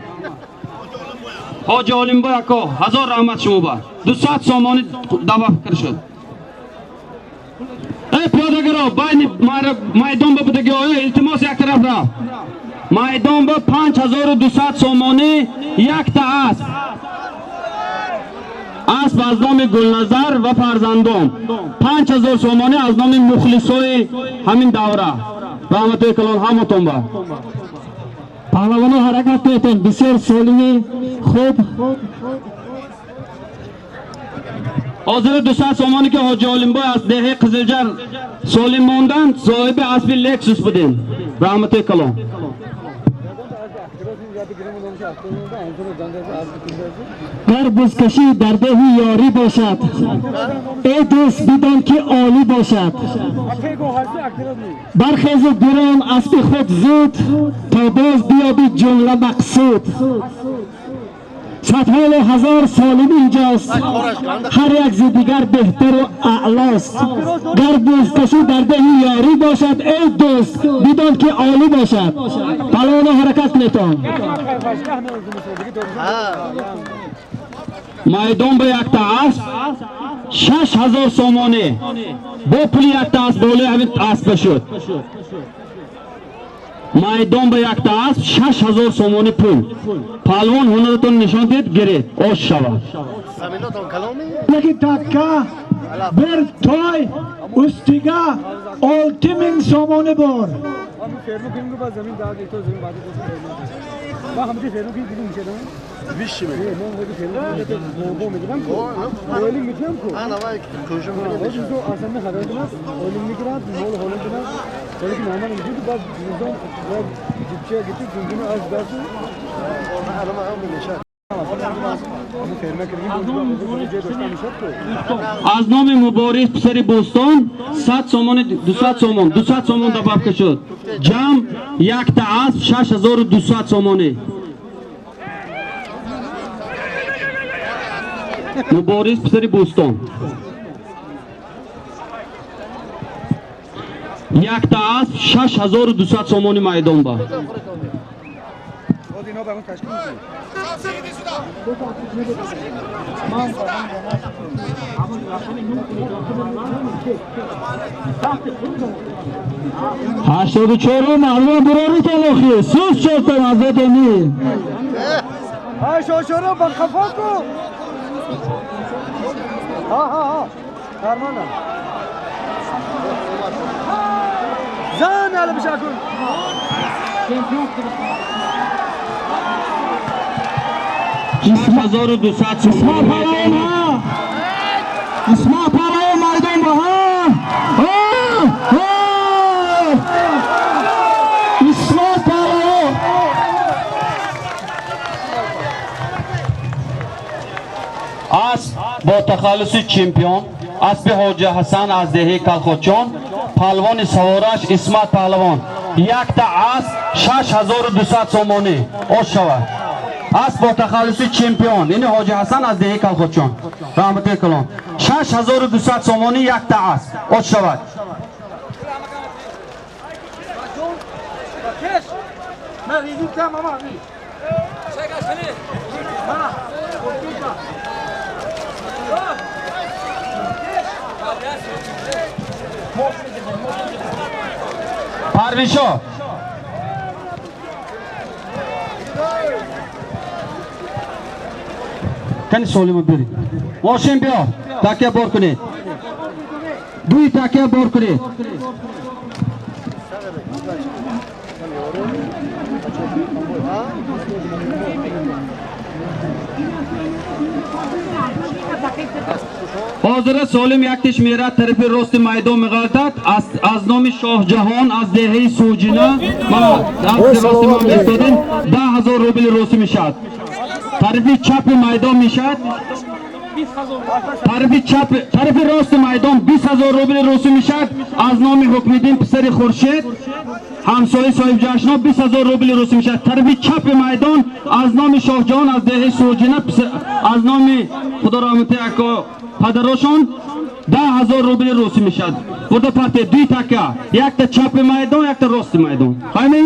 Ҳоҷи Олимбо ако, ҳазор раҳмат шумо ба. 200 сомонӣ добав карда шуд. Эй пиёдагаро, байни майдон ба будагиҳо илтимос як тараф рафт. Майдон ба 5200 сомонӣ якта асп. Асп аз номи Гулназар ва фарзандон. 5000 сомонӣ аз номи мухлисои ҳамин давра. Раҳматои калон ҳаматон ба. Паҳлавоно ҳаракат кунедтон, бисёр солими хуб. Ҳозир 200 сомонӣ ки Ҳоҷи Олимбой аз деҳаи Қизилҷар солим монданд, соҳиби аспи Лексус будем. Раҳматои калон. Гар бузкашӣ дар деҳи ёрӣ бошад, эй дӯст бидон ки олӣ бошад. Бархезу бирон аспи худ зуд, то боз биёбӣ ҷумла мақсуд. Садҳолу ҳазор солим инҷост, ҳар як зи дигар беҳтару аълост. Гар бузкашӣ дар деҳи ёрӣ бошад, эй дӯст бидон ки олӣ бошад. Палвоно ҳаракат кунедтон. Майдон ба якта асп 6000 сомонӣ. Бо пули якта асп болои ҳамин аспа шуд. Майдон ба якта асп 6000 сомонӣ пул. Палвон ҳунаратон нишон диҳед, гиред, ош шавад. Яки такка bir toy ustiga 6000 сомонӣ bor. Аз номи Мубориз писари Бӯстон 100 сомони, 200 сомон, 200 сомон добавка шуд. Ҷамъ якта асп 6200 сомонӣ. Мубориз писари Бӯстон. Якта асп 6200 сомонӣ майдон ба. Ҳаштоду чорум мардум буроритон охи, сус шостан азотони. 6200 Исмоил палавон ҳа! Исмоил палавон майдон ба ҳа! Ҳа! Ҳа! Бо тахаллуси Чемпион, аспи Ҳоҷа Ҳасан аз деҳаи Калхочон, палвони савораш Исмат Паҳлавон. Якта асп 6200 сомонӣ ош шавад. Асп бо тахаллуси Чемпион, ини Ҳоҷа Ҳасан аз деҳаи Калхочон, раҳмати калон. 6200 сомонӣ якта асп ош шавад. Парвишо кани солима биред, мошин биёр, такя бор кунед, дуи такя бор кунед. Ҳозира Солим яктиш мерад, тарафи рости майдон меғалтад, аз номи Шоҳҷаҳон аз деҳаи Суҷина. Мана дасти рости ман бистодем, 10 000 рубли русӣ мешавад. Тарафи чапи майдон мешавад, тарафи чап, тарафи рости майдон 20 000 рубли русӣ мешавад. Аз номи Ҳукмиддин писари Хуршед, ҳамсояи соҳибҷашно, 20 000 рубли русӣ мешавад. Тарафи чапи майдон аз номи Шоҳҷаҳон аз деҳаи Суҷина, аз номи Худо раҳмати ако падарошон, 10 000 рубли русӣ мешавад. Бурда партия дуи така, якта чапи майдон, якта рости майдон. Фаҳмӣ?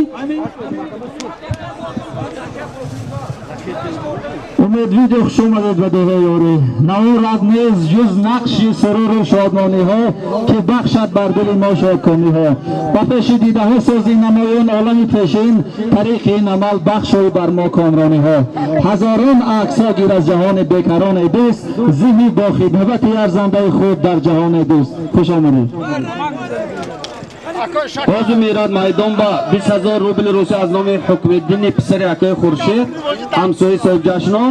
Умед Видео, хуш омадед ба деҳаи Ёрӣ. Наорад низ ҷуз нақши суруру шодмониҳо, ки бахшад бар дили мо шодкомиҳо. Ба пеши дидаҳо созӣ намоён олами пешин, тариқи ин амал бахшои бар мо комрониҳо. Ҳазорон аксҳо гир аз ҷаҳони бекарони дӯст, зиҳни бо хидмати арзандаи худ дар ҷаҳони дӯст. Хуш омадед. Бози мерад майдон ба 20 000 рубли русӣ аз номи Ҳукмиддини писари акои Хуршед, ҳамсояи соҳибҷашно.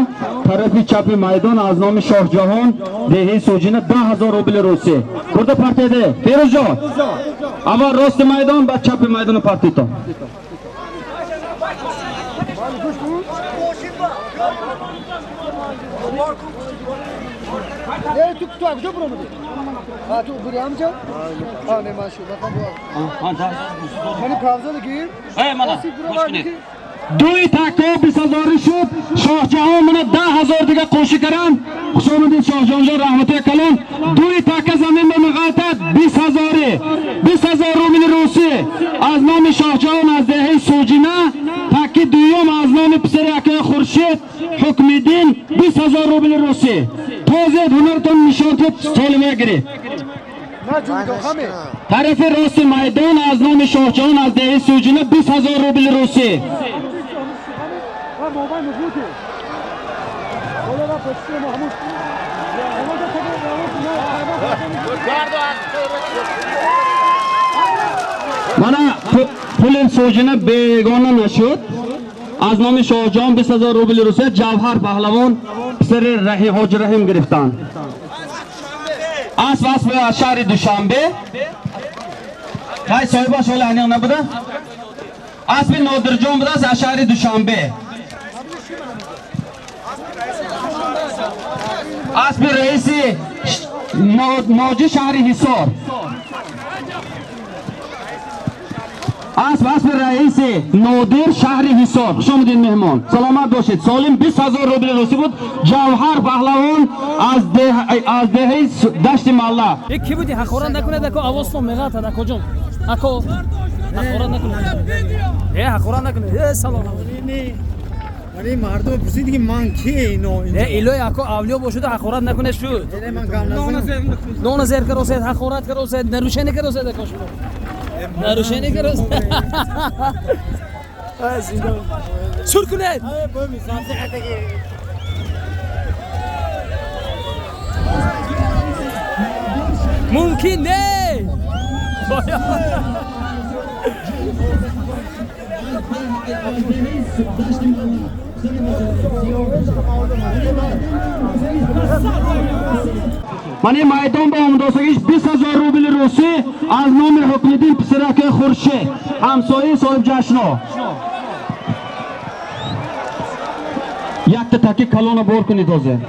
Тарафи чапи майдон аз номи Шоҳҷаҳон, деҳаи Суҷина, 10 000 рубли русӣ. Бурда партияде Ферӯзҷон, аввал рости майдон, баъд чапи майдону партито. Ту куҷо буромадӣ? Ту бури ҳамҷа? Не, ман шуд. Мани павзада гир. Дуи такко 20 ҳазорӣ шуд. Шоҳҷаҳон мана 10 000 дига қӯшӣ каранд. Хуш омадед, Шоҳҷаҳонҷон, раҳмати калон. Дуи такка замин ба меғалтад, 20 ҳазорӣ, 20 000 рубли русӣ аз номи Шоҳҷаҳон аз деҳаи Суҷина. Такки дуюм аз номи писари акои Хуршед Ҳукмиддин, 20 000 рубли русӣ. Тозед, ҳунартон нишон дед, солима гиред. Тарафи рости майдон аз номи Шоҳҷаҳон аз деҳаи Суҷина, 20 000 рубли русӣ. Мана пули Суҷина бегона нашуд. Аз номи Шоҳҷаҳон 20 000 рубли русия Ҷавҳар Паҳлавон писари Ҳоҷи Раҳим гирифтанд. Асп асп аз шаҳри Душанбе. Қай соҳибаш ҳоли аниқ набуда? Аспи Нодирҷон будааст аз шаҳри Душанбе. Аспи раиси Ноҷи шаҳри Ҳисор. Асп аспи раиси Нодир шаҳри Ҳисор. Хуш омадед, меҳмон, саломат бошед. Солим 20 000 рубли русӣ буд. Ҷавҳар Паҳлавон аз деҳаи Дашти Малла. Ки буди? Ҳақорат накунед, ако, овозтон меғалтад, акоҷон. Ако, ҳақорат накунед. Э, ҳақорат накунед. Э, салом. Вале мардум пурсид, ки ман ки ино. Э, илои ако авлиё бошуда, ҳақорат накунед шуд. Нона зер каросед, ҳақорат каросед, нарушение каросед, ако шумо. Нарушение каросед. Сур кунед. Мумкин не. Мани майдон ба омадосагиш 20 000 рубли русӣ аз номи Ҳукмиддин писараки Хуршед, ҳамсояи соҳибҷашно. Якта таки калона бор кунед ҳозир.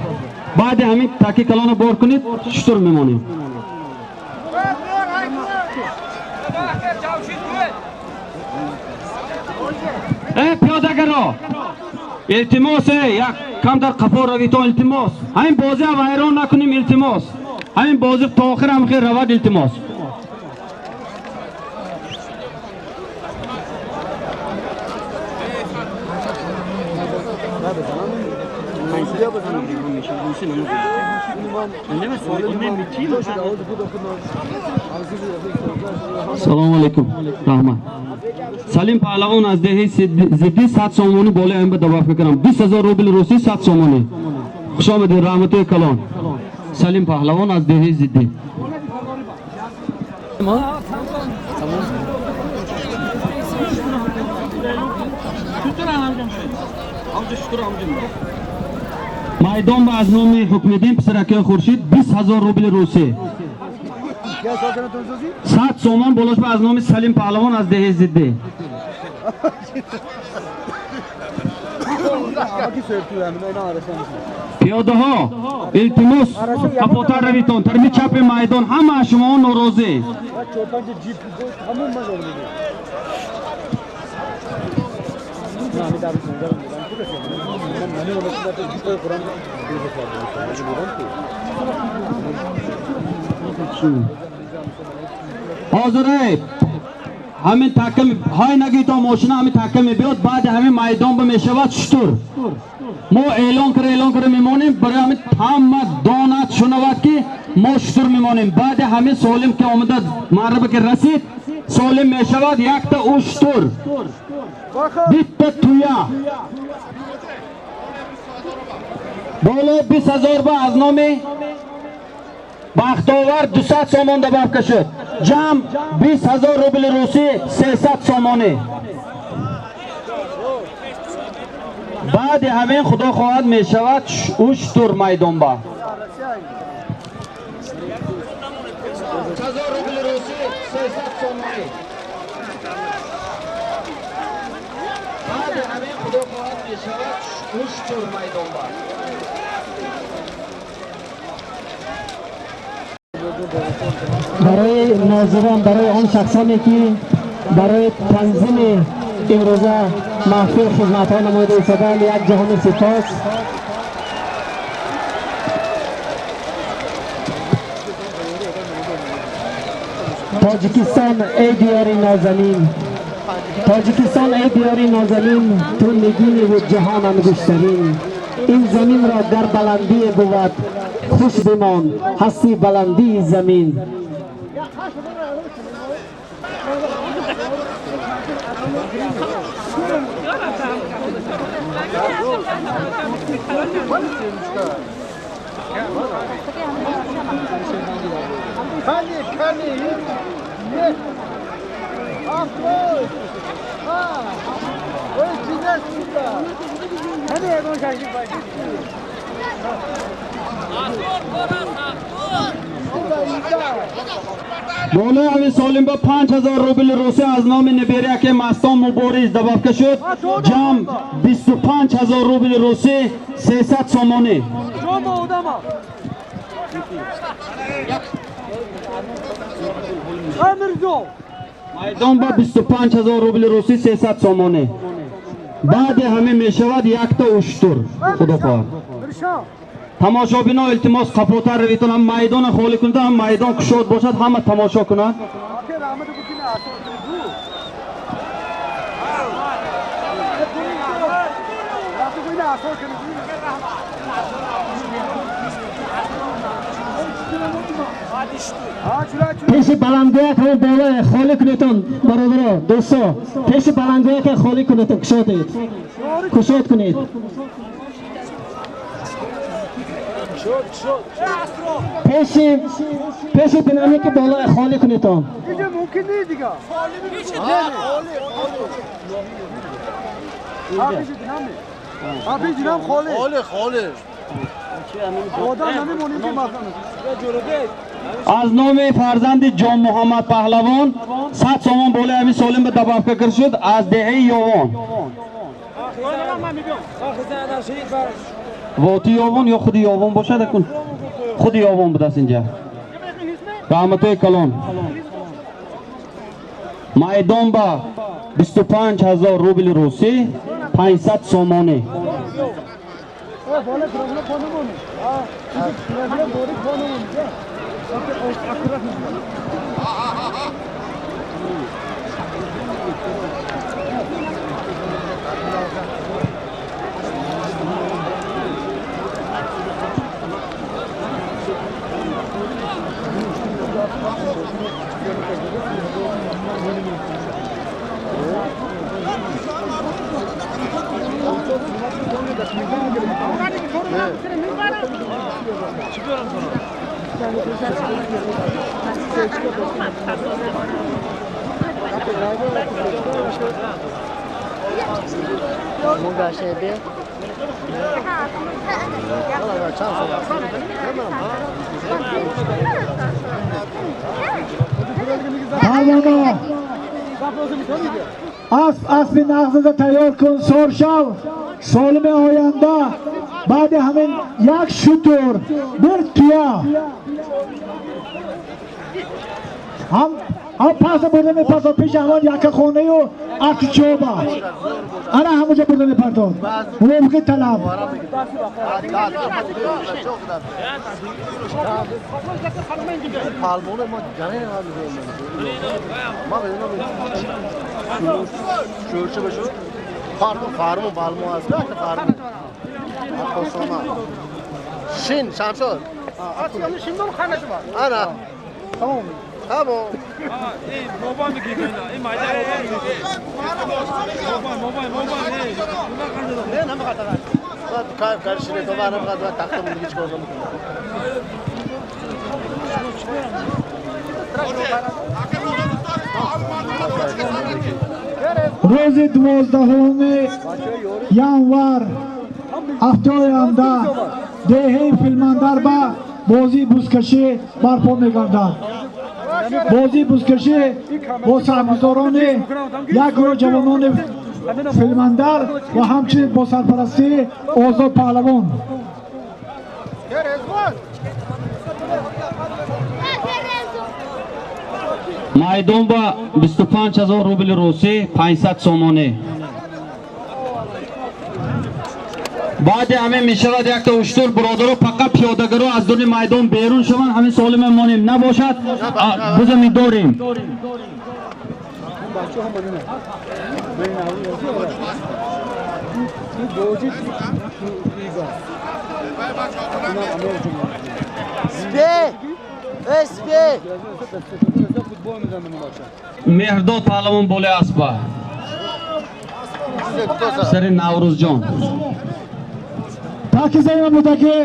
Баъди ҳамин таки калона бор кунед, шутур мемонем. Пиёдагаро илтимос, як камтар қафо равитон, илтимос. Ҳамин бозиа вайрон накунем, илтимос. Ҳамин бозӣ то охир ҳам хел равад, илтимос. Салому алейкум, раҳмат. Салим Паҳлавон аз деҳаи Зиддӣ 100 сомонӣ болои ҳамин ба добавка кардам. 20 000 рубли русӣ, 100 сомонӣ. Хуш омадед, раҳматои калон. Салим Паҳлавон аз деҳаи Зиддӣ. Майдон ба аз номи Ҳукмиддин писаракаи Хуршид 20 000 рубли русӣ. 100 сомон болош ба аз номи Салим Паҳлавон аз деҳаи Зиддӣ. Пиёдаҳо илтимос, қафотар равитон, тарафи чапи майдон. Ҳама шумоҳо норозӣ. Ҳозир ҳамин такка ҳай нагӯед, мошина ҳамин такка мебиёд, баъди ҳамин майдон ба мешавад шутур. Мо эълон кара, эълон кара мемонем, барои ҳамин ҳама донад, шунавад, ки мо шутур мемонем. Баъди ҳамин солим ки омада маъраба ки расид, солим мешавад якта уштур, битта туя. Болои 20 000 ба аз номи Бахтовар 200 сомон добавка шуд. Ҷамъ 20 000 рубли русӣ, 300 сомонӣ. Баъди ҳамин, худо хоҳад, мешавад уштур майдонба. 1000 рубли русӣ, 300 сомонӣ. Баъди ҳамин, худо хоҳад, мешавад уштур майдонба. Барои нозирон, барои он шахсоне ки барои танзими имрӯза маҳфил хизматҳо намоида истоданд, як ҷаҳони сипос. Тоҷикистон, эй диёри нозанин, Тоҷикистон, эй диёри нозанин, ту нигиниву ҷаҳон ангуштарин. Ин заминро гар баландие бувад, хуш бимон, ҳасти баландии замин. Kani, kani, ne? Afro! Ha! Oy, cines burada. Hani Erdoğan şarkı başlıyor. Болои ҳамин солим ба 5000 рубли русӣ аз номи наберияке Мастон Мубориз добавка шуд. Ҷамъ 25 000 рубли русӣ, 300 сомонӣ. Жома одама. Амирзо. Майдон ба 25 000 рубли русӣ, 300 сомонӣ. Баъди ҳамин мешавад якта уштур, худо хоҳад. Тамошобино, илтимос, қафотар равитон, ҳам майдона холӣ кунед, ҳам майдон кушод бошад, ҳама тамошо кунанд. Пеши баландгӯяк ҳамон боло холӣ кунедон, бародаро, дӯсто, пеши баландгӯяк холӣ кунедон, кушодед, кушод кунед. Пеши динамики боло холӣ кунедон. Инҷа мумкин нест дига. Ха, пеши динамик. Ха, пеши динам холӣ. Холӣ, холӣ. Одам намемонем ки махрам. Аз номи фарзанди Ҷон Муҳаммад Паҳлавон 100 сомон болои ҳамин солим ба добавка кир шуд аз деҳаи Ёвон. Воти Ёвон ё худи Ёвон бошад, акун худи Ёвон будааст инҷа. Раҳматои калон. Майдон ба 25 000 рубли русӣ, 500 сомонӣ. Парвона асби нағзада тайёр кун, соршав солими оянда баъди ҳамин як шутур bir туя ҳам паса бурда мепартод пеши ҳамон яккахонаю артичоба ана ҳамонҷо бурда мепартод мувофиқи талаб. Шин Шамшод. Ана. Тамом. Тамом. Не, намехоҳад. Баъд кайф кард шире то баъд намехоҳад баъд тахта мундиги чикор мекунад. Рӯзи 12 январ ҳафтаи оянда деҳаи Филмандар ба бозии бузкашӣ барпо мегардад. Бозии бузкашӣ бо саргузорони як гурӯҳ ҷавонони Филмандар ва ҳамчунин бо сарпарастии Озод Паҳлавон. Майдон ба 25 000 рубли русӣ, 500 сомонӣ. Баъди ҳамин мешавад якта уштур, бародаро, фақат пиёдагаро аз дуни майдон берун шаванд, ҳамин соли мемонем. Набошад, буза медорем. Меҳрдод Паҳлавон болои аспа. Сари Наврӯзҷон. Таъкид буда ки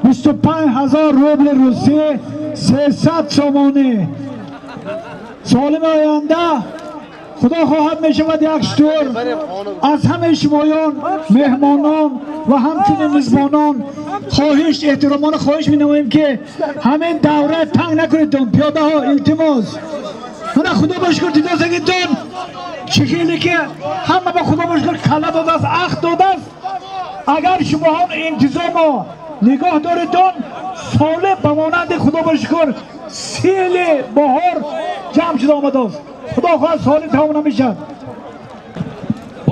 25 000 рубли русӣ, 300 сомонӣ. Солими оянда худо хоҳад мешавад як штур. Аз ҳамаи шумоён, меҳмонон ва ҳамчунин мизбонон хоҳиш, эҳтиромона хоҳиш менамоем ки ҳамин давра танг накунедтон, пиёдаҳо, илтимос. Мана худо ба шукр дидосагитон чӣ хеле ки ҳама ба худо ба шукр калла додааст, ахт додааст. Агар шумоҳон интизомо нигоҳ доредон, солим ба монанди худо ба шукр сели баҳор ҷамъ шуда омадааст. Худо хоҳад солим тамом намешавад.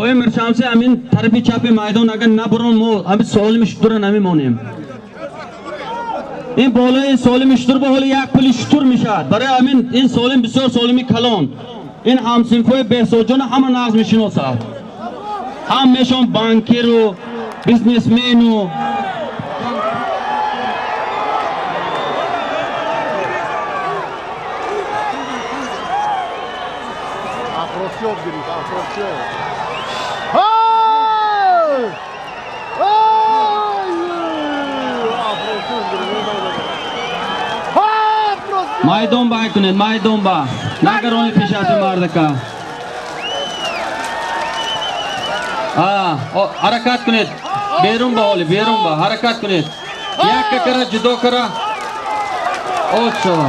Оя Миршамси, ҳамин тарафи чапи майдон агар набурон, мо ҳамин солими шутура намемонем. Ин болои солими шутур ба ҳоли як пули шутур мешавад. Барои ҳамин ин солим бисёр солими калон. Ин ҳамсинфои Беҳсодҷона ҳама нағз мешиносад. Ҳам мешон банкиру бизнесмену. Афросиёб гирифт, Афросиёб. Ҳай! Ҳай! Афросиёб гирифт. Афросиёб! Майдон бай кунед, майдон ба. Нагарони пешати мардака. Ҳаракат кунед. Берун ба ҳоли, берун ба. Ҳаракат кунед. Якка кара, ҷудо кара. От шава.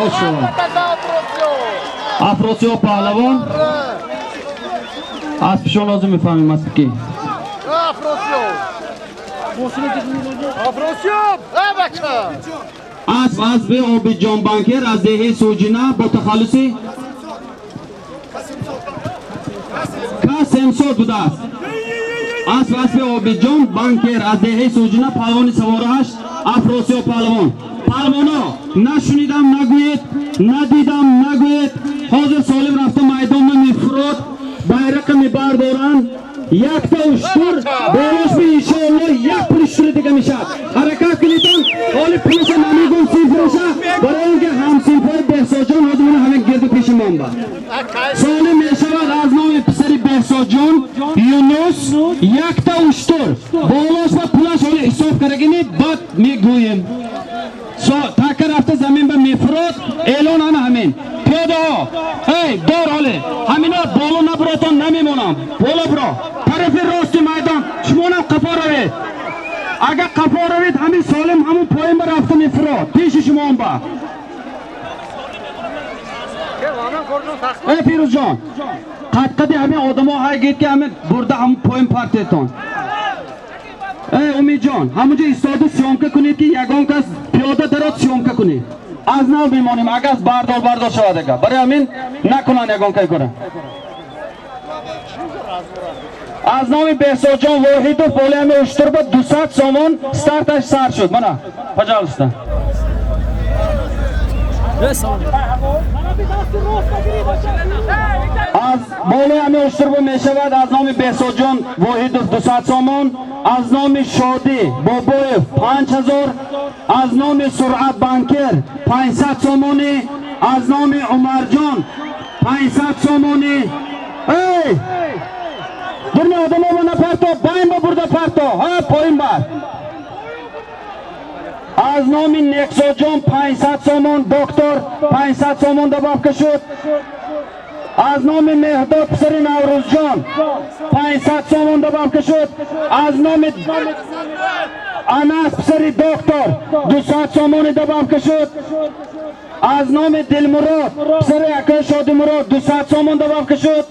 От шава. Афросиёб Паҳлавон. Аспшон лозим мефаҳмем аст ки. Афросиёб. Асп аспи Обидҷон банкир аз деҳаи Суҷина бо тахаллуси Касемсод будааст. Асп аспи Обидҷон банкир аз деҳаи Суҷина, палвони саворааш Афросиёб палвон. Палвоно, нашунидам нагӯед, надидам нагӯед. Ҳозир Солим рафта майдонро мефурод, байрақа мебардоранд. Якта уштур болошби иншоалло як пули уштури дига мешавад. Ҳаракат кунедон, ҳоли пулаша намегӯм, синфраша, барои он ки ҳамсинфҳои Беҳсодҷон ҳозир мана ҳамин гирду пеши мон ба. Солим мешавад аз номи писари Беҳсодҷон Юнус якта уштур болош ва пулаш ҳоли ҳисоб кардагини баъд мегӯем. Така рафта замин ба мефурод, эълон ана ҳамин. Пиёдаҳо, эй дор ҳоле ҳамино боло набуротон намемонам. Боло буро тарафи рости майдон, шумонам қафо равед. Агар қафо равед, ҳамин Солим ҳамун поин ба рафта мефурод пеши шумоам ба. Эй Фирӯзҷон, қадқади ҳамин одамо ҳай гид ки ҳамин бурда ҳамун поин партетон. Эй Умидҷон, ҳамунҷо истода съёмка кунед ки ягон кас пиёда дарод съёмка кунед. Аз нав мемонем, агар бардор бардор шавад ага. Барои ҳамин накунанд ягон кай кора. Аз номи Беҳсодҷон Воҳидов болои ҳамин уштур ба 200 сомон старташ сар шуд. Мана, пожалуйста. Аз болои ҳамин уштурба мешавад аз номи Беҳсодҷон Воҳидов 200 сомон, аз номи Шодӣ Бобоев 5000, аз номи Суръат банкир 500 сомонӣ, аз номи Умарҷон 500 сомонӣ. Эй! Дурни одамо напарто, байн ба бурда парто, ҳа поин бар. Аз номи Нексоҷон 500 сомон, доктор 500 сомон добавка шуд. Аз номи Меҳдод писари Наврӯзҷон 500 сомон добавка шуд. Аз номи Анас писари доктор 200 сомони добавка шуд. Аз номи Дилмурод писари акаи Шодимурод 200 сомон добавка шуд.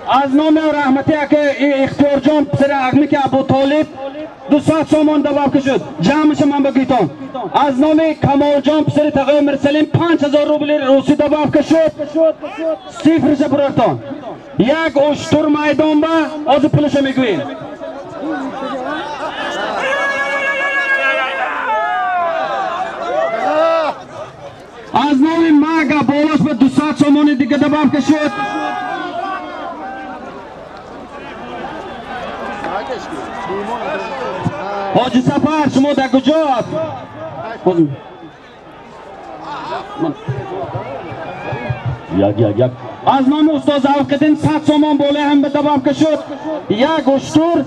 Аз номи раҳмати акаи Ихтиёрҷон писари Ахмики Абутолиб 200 сомон добавка шуд. Ҷамъша ман бигӯйтон. Аз номи Камолҷон писари Тағои Мирсалим 5000 рубли русӣ добавка шуд. Сифрша бурартон. Як уштур майдон ба ҳозир пулаша мегӯем. Аз номи Мага болош ба 200 сомони дига добавка шуд. Ҳоҷи Сафар, шумо дар куҷо аст? Як як як. Аз номи устоз Авқиддин 100 сомон болои ҳам ба добавка шуд. Як уштур.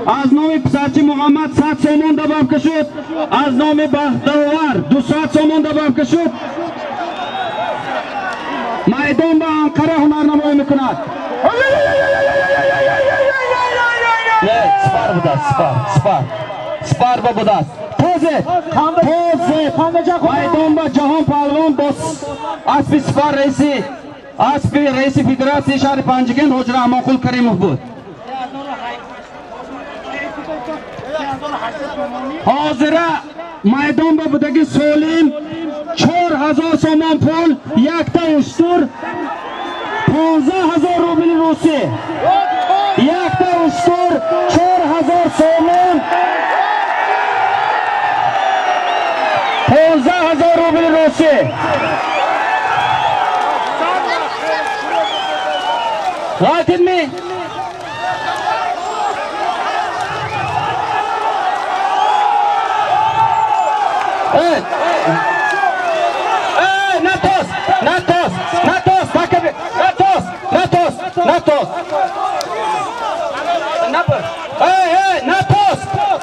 Аз номи писарчи Муҳаммад 100 сомон добавка шуд. Аз номи Бахтовар 200 сомон добавка шуд. Майдон ба Анқара ҳунарнамоӣ мекунад. Не, сипар будааст, сипар, сипар. Сипар ба будааст. Тозе, тозе. Майдон ба Ҷаҳон паҳлавон бо аспи сипар раиси аспи раиси федератсияи шаҳри Панҷакент Ҳоҷи Раҳмонқул Каримов буд. Ҳозира майдон ба будаги Солим 4000 сомон пул, якта уштур, 15000 рубли русӣ. Якта уштур 4000 сомон, 15000 рубли русӣ. Ғалтидми? Эй! Эй, натос! Натос! Натос! Такаби! Натос! Натос! Натос! Набр! Эй, эй, натос!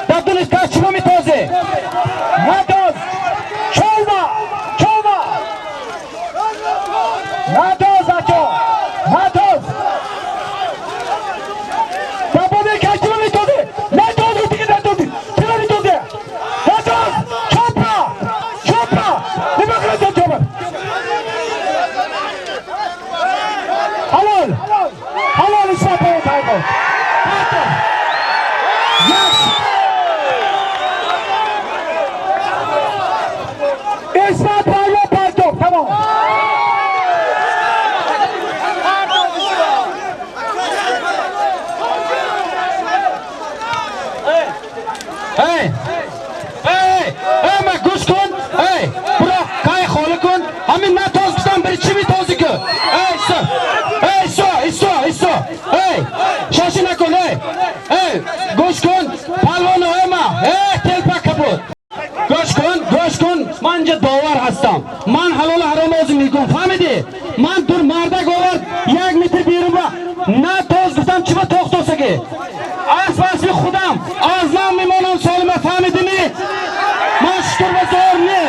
Дабдулиш каш чиро метозе? Натос! Чолма! Чолма! Натос, бачо! Натос! Дабдулиш каш чиро метозе? Натос, гуфти натози! Чиро метозе? Натос! Чопра! Чопра! Нигоҳ кунед, чопра! Ҳалол! Ҳалол! Эй, шоши накун, эй. Эй, гӯш кун, палвону ма. Эй, телпак капут. Гӯш кун, гӯш кун, ман инҷа довар ҳастам. Ман ҳалолу ҳаром озим мекунам, фаҳмидӣ? Ман дур мардак овард, як метр берун ба на тоз гуфтам, чиба тохтосаги? Асп аспи худам, аз нам мемонам солима, фаҳмидӣ? Ман шутур ба зор не.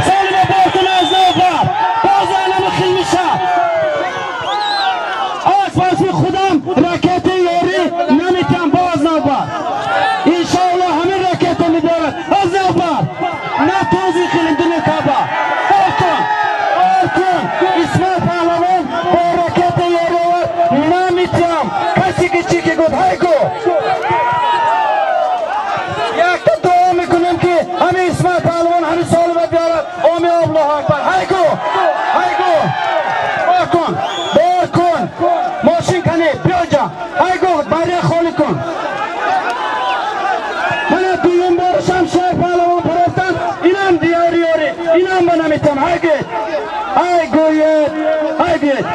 Солима бор кун аз нав бар. Боз анами хил меша. Асп аспи худам, ракети ёрӣ наметиҳам боз навбат. Иншоаллоҳ ҳамин ракета меборад аз навбат. На този хилим дунекаба. Бор кун, бор кун. Исмоил паҳлавон бо ракета ёрӣ овард, наметиҳам. Касе ки чӣ ки гуфт, ҳайгу. Якта дуо мекунем ки ҳамин Исмоил паҳлавон ҳамин солима биёрад. Оми Аллоҳу акбар. Ҳайгу, ҳайгу. Бор кун, бор кун. Мошин кане, биёҷа. Ҳайгу, бария холӣ кун. Мана дуюм борашам шер паҳлавон парофтан, инам диёри ёри, инам ба наметиҳам. Ҳайгӯед, ҳайгӯед, ҳайгӯед,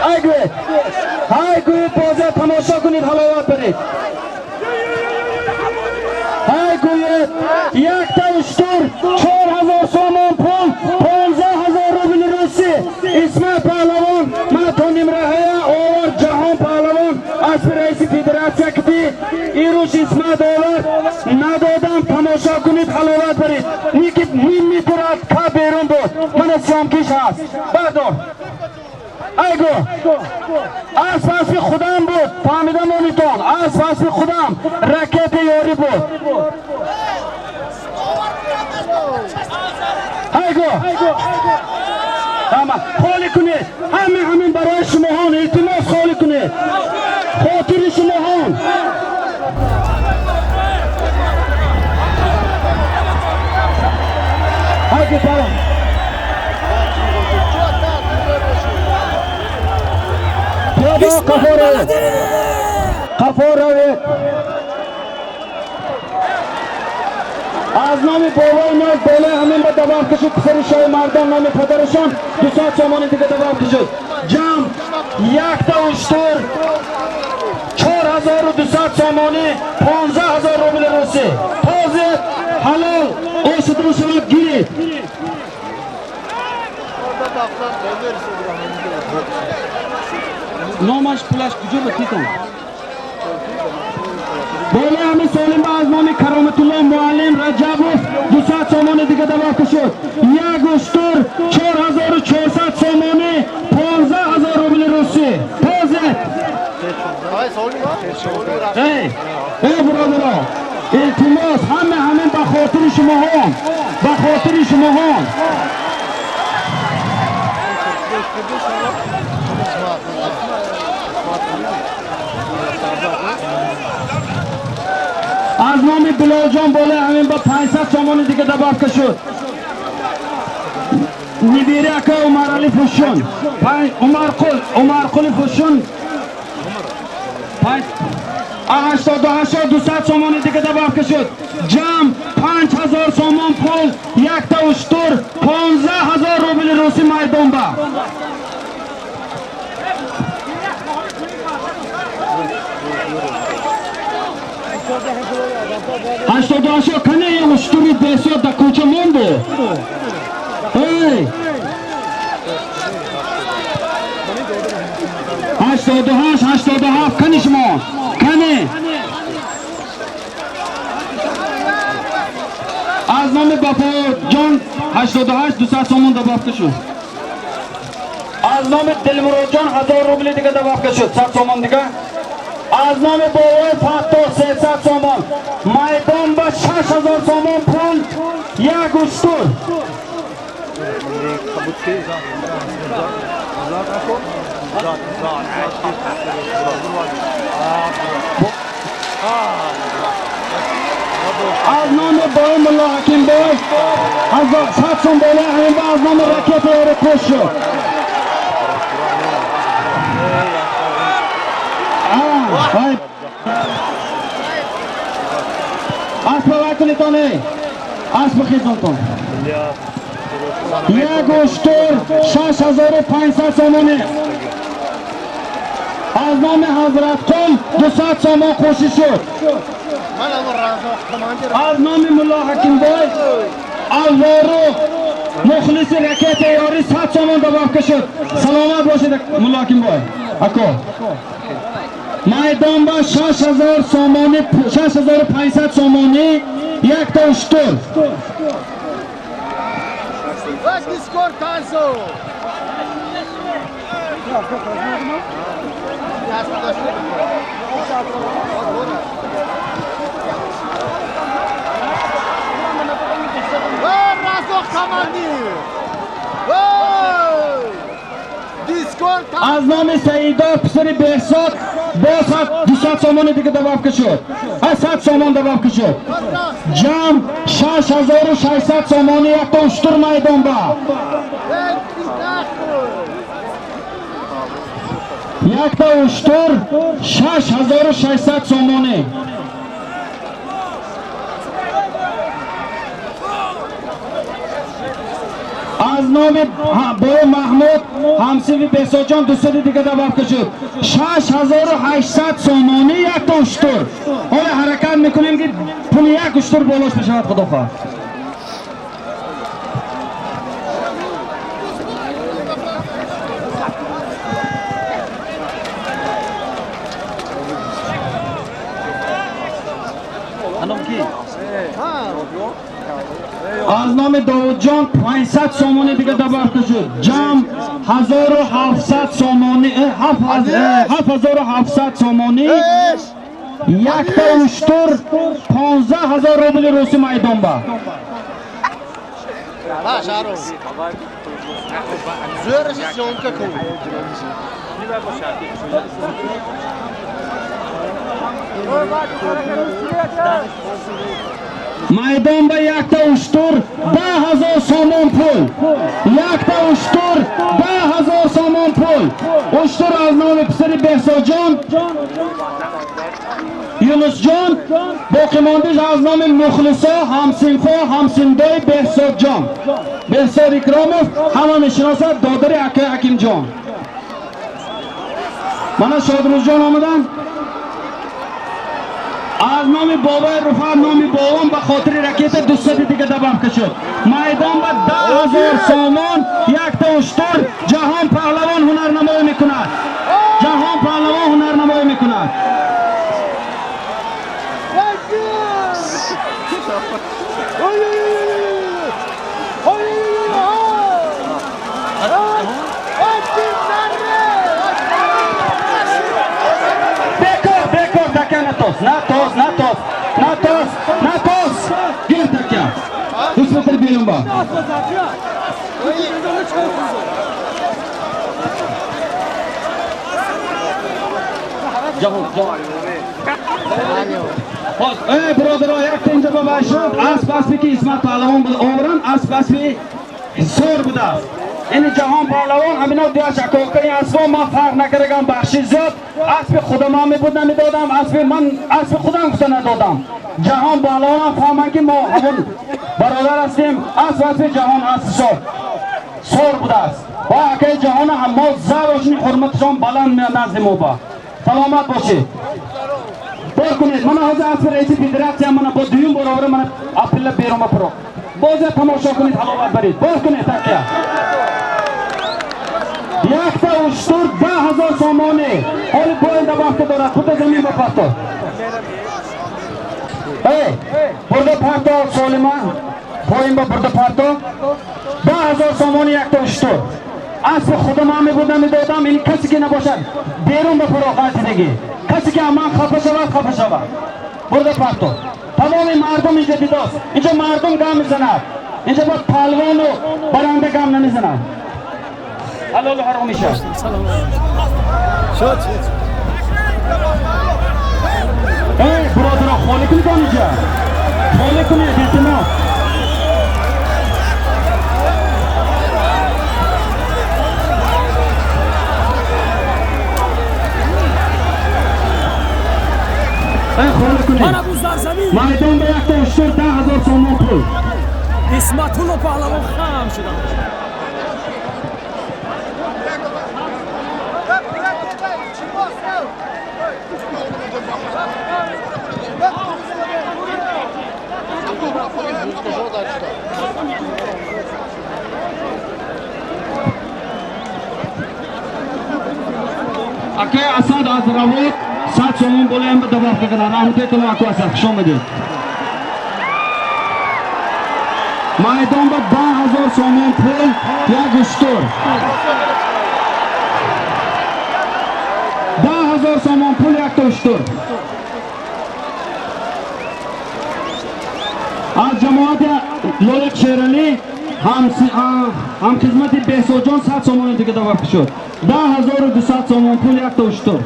ҳайгӯед, ҳайгӯед, бозиа тамошо кунед, ҳаловат баред. Ҳайгӯед, якта уштур, 4000 сомон пул, 15 000 рубли русӣ. Исмоил паҳлавон мана то нимраҳая овард. Ҷаҳон паҳлавон аспи раиси федератсия кити ирӯш Исмат овард, надодам. Тамошо кунед, ҳаловат баред. Ники ним метр аз ка берун буд. Мана съёмкиш ҳаст, бардор. Айгу, асп аспи худам буд, фаҳмида монитон, асп аспи худам, ракети ёрӣ буд. Айгу, ҳама холӣ кунед, ҳама ҳамин барои шумоҳон илтимос, холӣ кунед, хотири шумоҳон. Айгу, палон. Қафо равед, қафо равед. Аз номи бобои ноз болои ҳамин ба давом кашид писари шоҳи мардон, номи падарашон 200 сомони дига давом кашид. Ҷамъ якта уштур, 4200 сомонӣ, 15 000 рубли русӣ. Тоза ҳалол ошуду шавад, гиред. Номаш пулаш куҷо буд титон? Болои ҳамин солимба аз номи Кароматулло муаллим Раҷабов 200 сомони дига давом кашид. Як уштур, 4400 сомонӣ, 15 000 рубли русӣ. Тоза. Эй, эй бародаро, илтимос, ҳама ҳамин ба хотири шумоҳон, ба хотири шумоҳон. Аз номи Билолҷон болои ҳамин ба 500 сомони дига добавка шуд. Нибири ака Умарали Фушун, Умарқул, Умарқули Фушун 88 200 сомони дига добавка шуд. Ҷамъ 5000 сомон пул, якта уштур, 15 000 рубли русӣ майдонба. 88 кане уштури бесод да кӯча монду? Эй, 88, 87 кани шумо, кане? Аз номи Бафоҷон 88 200 сомон добавка шуд. Аз номи Дилмуродҷон 1000 рубли дига добавка шуд, 100 сомон дига. Аз номи бобои Фатто 300 сомон. Майдон ба 6000 сомон пул, як уштур. Аз номи бои Мулло Ҳакимбой 100 сом болои ҳамин ба аз номи ракета ёри қӯш шуд. Асп вай кунитон, эй, асп хизонтон. Як уштур, 6500 сомонӣ. Аз номи Ҳазратқул 200 сомон қӯшиш шуд. Аз номи Мулло Ҳакимбой Алвору мухлиси ракета ёри 100 сомон добавка шуд. Саломат бошед, Мулло Ҳакимбой. Ако. Майдон ба 6000 сомонӣ, 6500 сомонӣ якта уштур. Аз номи Саидо писари Беҳзод боз 200 сомони дига добавка шуд. 100 сомон добавка шуд. Ҷамъ 6600 сомони якта уштур майдон ба. Якта уштур 6600 сомонӣ. Аз номи бои Маҳмуд ҳамсиви Беҳзодҷон 200 дига добавка шуд. 6800 сомонӣ якта уштур. Ҳоло ҳаракат мекунем ки пули як уштур болош бишавад, худо хоҳад. Аз номи Довудҷон 500 сомонӣ дига добавка шуд. Ҷамъ 1700 сомонӣ, 7700 сомонӣ якта уштур 15000 рубли русӣ майдон ба. Майдон ба якта уштур 10000 сомон пул. Якта уштур 10000 сомон пул. Уштур аз номи писари Беҳзодҷон Юнусҷон, боқимондиш аз номи мухлисо, ҳамсинфо, ҳамсиндои Беҳзодҷон. Беҳзод Икромов ҳама мешиносад, додари акаи Ҳакимҷон. Мана Шодрӯзҷон омаданд. Аз номи бобои Руфат, номи бобом ба хотири ракета 200 дига добавка шуд. Майдон ба 10000 сомон якта уштур. Ҷаҳон Паҳлавон ҳунарнамоӣ мекунад. Ҷаҳон Паҳлавон ҳунарнамоӣ мекунад. Бекор, така натос, натос, натос, натос, натос. Гир така. 3 метр берун ба. Ҷаҳон, ҷаҳон. Эй, бародаро, якта инҷа ба вай шуд. Асп аспе ки Исмат Паҳлавон буд оваранд, асп аспи Ҳисор будааст. Ини Ҷаҳон Паҳлавон ҳамино дуяш акоқаи асбо ман фарқ накардагам, бахши зиёд. Аспи худам ҳам мебуд намедодам, аспи ман аспи худам гуфта надодам. Ҷаҳон Паҳлавонам фаҳманд ки мо ҳамон бародар ҳастем. Асп аспи Ҷаҳон аспи сор будааст. Ва акаи Ҷаҳона ҳам мо завошни ҳурматашон баланд назди мо ба. Саломат бошед. Бор кунед, мана ҳозир аспи раиси федератсия мана бо дуюм бор овара мана апилла берун ба пуро. Боз тамошо кунед, ҳаловат баред. Бор кунед такя. Якта уштур 10000 сомонӣ. Ҳоли боин добавка дорад. Худа замин ба парто. Эй, бурда парто солима. Поин ба бурда парто. 10000 сомонӣ якта уштур. Аспи худам ҳам мебуд намедодам, ин касе ки набошад берун ба пуро ғалтидагӣ. Касе ки ман хафа шавад, хафа шавад. Бурда парто. Тамоми мардум инҷа дидост. Инҷа мардум гам мезанад. Инҷа ба палвону баранда гам намезанад. Ҳалолу ҳаром мешавад. Эй, бародаро, холӣ кунед он инҷа. Холӣ кунед, илтимос. Эй, холӣ кунед. Майдон ба якта уштур 10000 сомон пул. Исматулло Паҳлавон хам шуданд. Акай Асад аз Равот 100 сомон болаям ба добавка кардам. Раҳматои калон, аку Асад, хуш омадед. Майдон ба 10 000 сомон пул, як уштур. 10 000 сомон пул, якта уштур. Аз ҷамоати Лоиқ Шералӣ, ҳамхизмати Беҳсодҷон, 100 сомони дига добавка шуд. 10 200 сомон пул, якта уштур.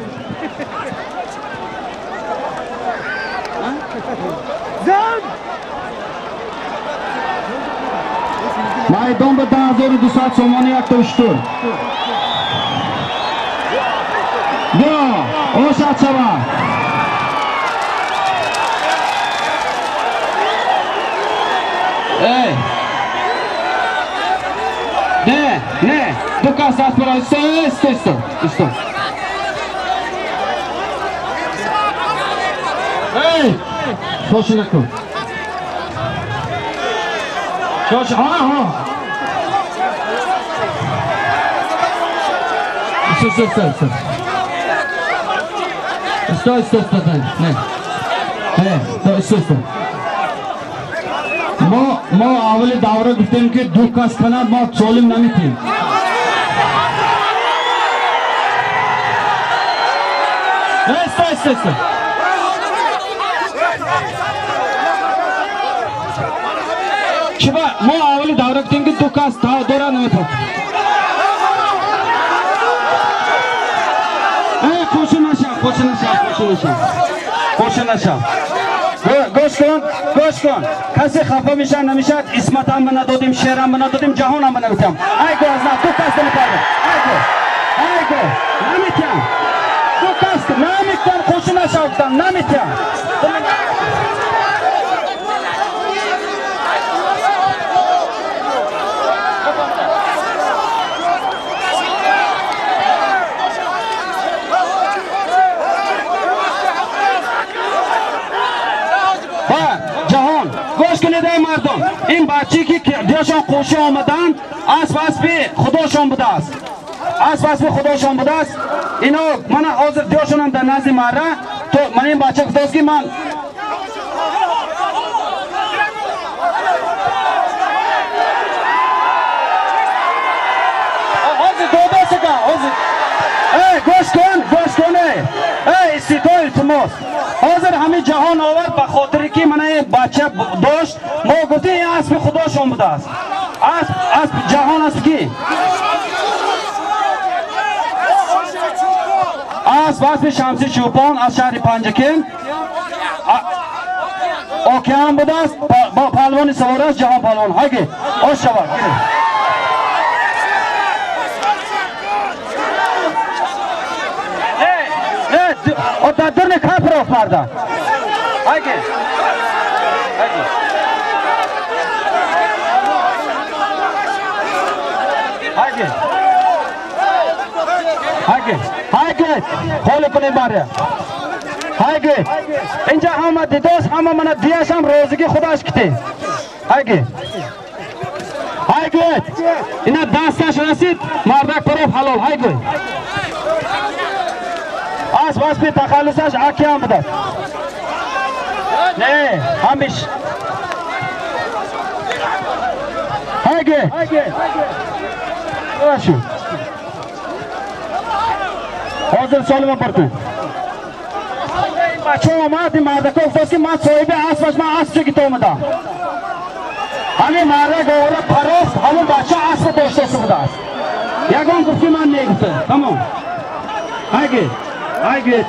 Майдон ба 10 200 сомони, якта уштур. Биё, ошад шава. Эй! Не, не, ду кас даст бара. Стой, стой, стой, стой. Эй! Шоши накун. Шоши, ха, ха. Стой, стой, стой, стой. Стой, стой, стой, стой. Не. Не, стой, стой, стой. Мо аввали давра гуфтем, ки ду кас канад, мо солим наметем. Стой, стой, стой. Чиба мо аввали давра гуфтем, ки ду кас дора наметем. Қоши наша, қоши наша, қоши наша. Қоши наша. Гӯш кун, гӯш кун. Касе хафа мешавад, намешавад, Исматам ба надодем, Шерам ба надодем, Ҷаҳонам ба наметиҳам. Айго, аз на, ду кас намепарда. Айго, айго, наметиҳам. Ду кас наметиҳам, қоши наша гуфтам, наметиҳам. Гӯш кунед, эй мардум, ин бачае ки диашон қӯши омаданд, асп аспи худошон будааст, асп аспи худошон будааст. Ино мана ҳозир диашонам дар назди марра. То мана ин бача гуфтааст, ки ман ҳозир додосака ҳозир. Эй, гӯш кун, гӯш кун, эй, эй, истито, илтимос. Ҳозир ҳамин ҷаҳон овард, ба хотире ки мана ин бача дошт. Мо гуфтем, ин аспи худошон будааст. Асп, асп ҷаҳон аст, ки асп аспи Шамси Чӯпон аз шаҳри Панҷакент океан будааст. Палвони савор аст Ҷаҳон палвон. Ҳаги, ош шавад. Дар дурни капроф марда. Ҳаги, ҳаги, ҳаги, ҳаги, ҳаги, ҳоли кунем баря. Ҳаги, инҷа ҳама дидост, ҳама мана дияшам розигӣ худаш ките. Ҳаги, ҳаги, ина дасташ расид, мардак пароф, ҳалол. Ҳаги, асп аспи тахаллусаш Акиам будааст. Не, ҳамиш. Ҳаги, шу ҳозир солима пуркун. Бача омад, ин мардака гуфтааст, ки ман соҳиби аспаш, ман аспча гита омадам. Ҳамин мардак овора парофт, ҳамон бача аспа доштаста будааст. Ягон гуфт, ки ман негуфта. Тамом. Ҳаги, ҳаги.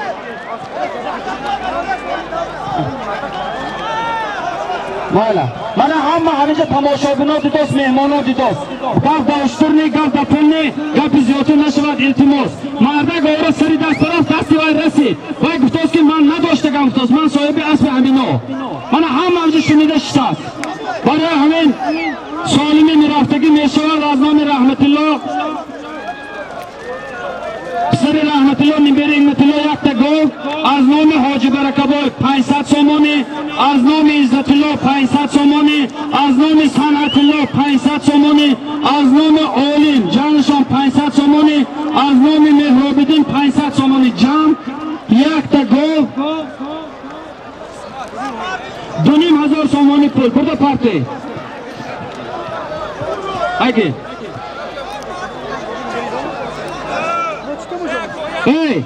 Майла, мана ҳама ҳаминҷа тамошобино дидост, меҳмоно дидост. Гап да уштур не, гап да пул не, гапи зиёдтар нашавад, илтимос. Мардак овора сари даст тараф, дасти вай расид. Вай гуфтааст, ки ман надоштагам, гуфтааст, ман соҳиби аспи ҳамино. Мана ҳама ҳаминҷа шунида шистааст. Барои ҳамин солими мерафтагӣ мешавад аз номи Раҳматилло, писари Раҳматилло, нибери Ҳикматилло, якта гов аз номи ҳоҷи. Ҳоҷи Баракабой 500 сомонӣ, аз номи Иззатулло 500 сомонӣ, аз номи Санъатулло 500 сомонӣ, аз номи Олим ҷаншон 500 сомонӣ, аз номи Меҳробиддин 500 сомонӣ. Ҷамъ якта гов 2500 сомонӣ пул. Бурда парте. Айки. Эй,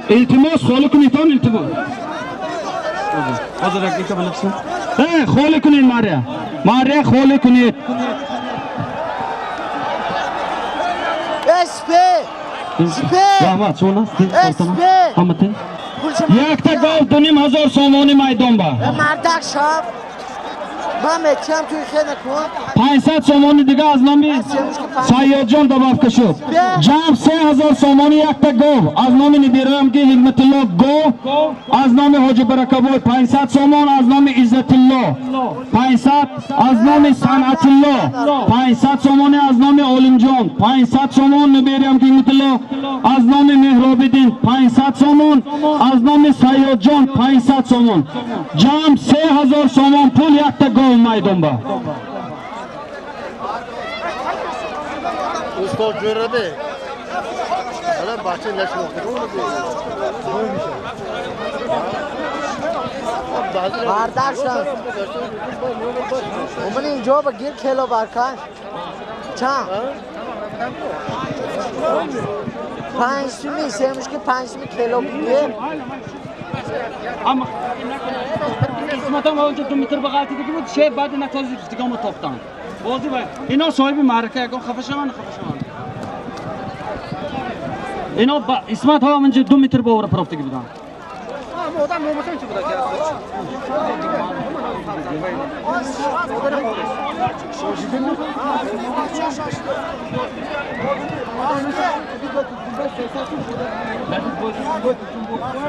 илтимос холӣ кунед, илтимос. Ҳозир як ика bilibsin. Эй, холӣ кунед Мария. Мария холӣ кунед. СП! СП! Раҳмат, шумо наст? Ҳаматин. Якта гов 2500 сомонӣ майдон ба. Мардак шаб. Ман метиям туи хена кун. 500 сомонӣ дига аз номи Сайёдҷон добавка шуд. Ҷамъ 3000 сомонӣ якта гов аз номи нибираам ки Ҳикматулло гов, аз номи Ҳоҷи Баракабой 500 сомон, аз номи Иззатулло 500, аз номи Санъатулло 500 сомонӣ, аз номи Олимҷон 500 сомон, нибираам ки Ҳикматулло, аз номи Меҳробиддин 500 сомон, аз номи Сайёдҷон 500 сомон. Ҷамъ 3000 сомон пул якта гов майдон ба. Устод ҷӯрабе. Ҳала бача нашнохта. Мардак шам. Уман инҷо ба гир кело баркаш. Чанд? 5 суми, семушки 5 суми кело гир. Амма Исматам онҷо 2 метр ба ғалтидаги буд, шер баъди натози дигама топтан. Бозӣ ба ино соҳиби маърака ягон хафа шаванд, хафа шаванд. Ино Исмат ҳо онҷо 2 метр ба овра профтаги буданд. Одам номашон чи буда ки?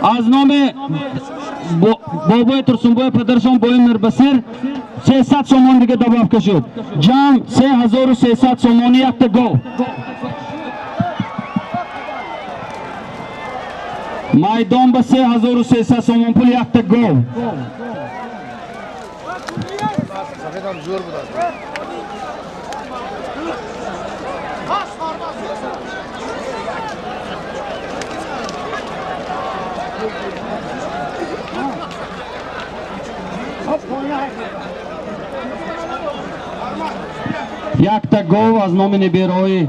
Аз номи бобои Турсунбой падаршон Бои Мирбасир 300 сомон дига добавка шуд. Ҷамъ 3300 сомонӣ якта гов. Майдон ба 3300 сомон пул якта гов. Якта гов аз номи небераҳои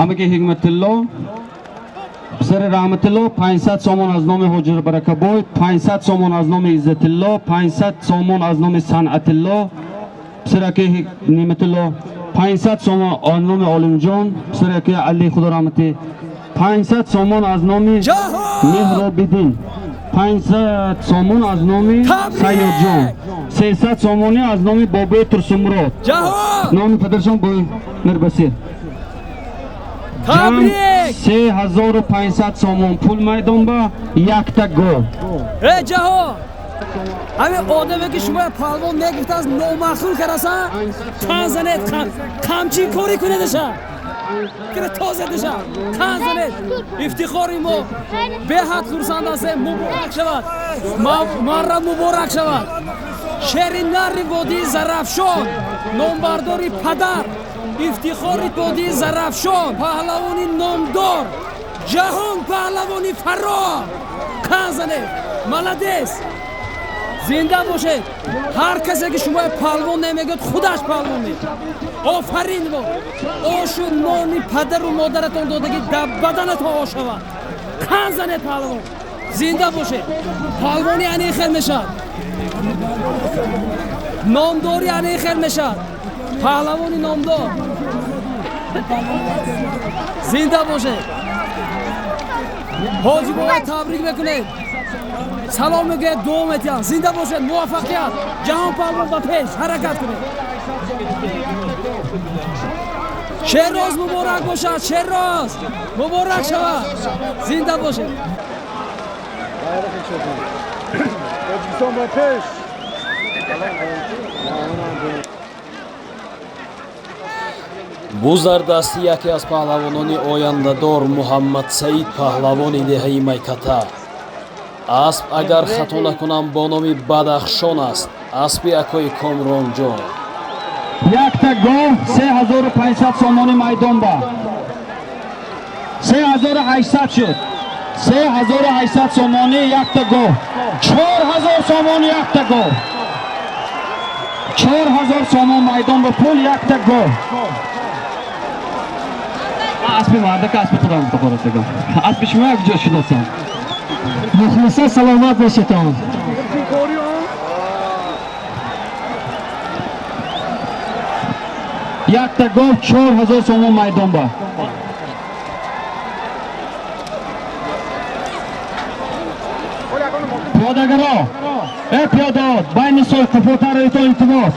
амаки Ҳикматулло, писари Раҳматулло 500 сомон, аз номи Ҳоҷи Баракабой 500 сомон, аз номи Иззатулло 500 сомон, аз номи Санъатулло писараки Неъматулло 500 сомон, аз номи Олимҷон писараки Али Худо раҳматӣ 500 сомон, аз номи Меҳробиддин 500 сомон, аз номи Сайёдҷон 300 сомонӣ, аз номи бобои Турсунмурод, номи падаршон Бои Мирбасир. Ҷамъ 3500 сомон пул майдон ба якта гов. Э ҷаҳон! Ҳамин одаме ки шумо палвон мегуфтааст номаъқул караса, қан занед, қамчин корӣ кунедаша. Кира тоза диша. Қан занед. Ифтихори мо беҳад хурсанд ҳастем. Муборак шавад. Марра муборак шавад. Шери нари водии Зарафшон, номбардори падар, ифтихори водии Зарафшон, паҳлавони номдор, ҷаҳон паҳлавони фаро. Қан занед. Молодец. Зинда бошед. Ҳар касе ки шумо палвон намегӯяд, худаш палвон мед. Офарин бо. Ошу нони падару модаратон додагӣ дар баданатон ош шавад. Қан занед палвон. Зинда бошед. Палвони ани хел мешавад. Номдори ани хел мешавад. Паҳлавони номдор. Зинда бошед. Ҳоҷи бобо табрик мекунед. Салом мегӯяд, дуо метиҳам. Зинда бошед, муваффақият. Ҷаҳон палвон ба пеш ҳаракат кунед. Шерроз муборак бошад, Шерроз муборак шавад. Зинда бошед. Тоҷикистон ба пеш. Буз дар дасти яке аз паҳлавонони ояндадор Муҳаммадсаид паҳлавони деҳаи Майката. Асп агар хато накунам бо номи Бадахшон аст. Аспи акои Комронҷон. Якта гов 3500 сомони майдон ба. 3800 шуд. 3800 сомони якта гов. 4000 сомони якта гов. 4000 сомон майдон ба пул якта гов. Аспи мардака аспи худам гуфта. Аспи шумо як ҷо шиносам. Мухлиса саломат бошедон. Якта гов 4000 сомон майдон ба. Пиёдагаро, э пиёдао, байни сои қуфотароитон илтимос.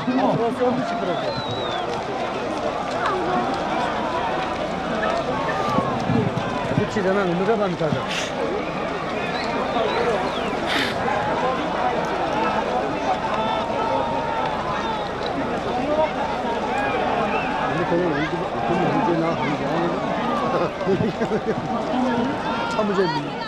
참으셨네.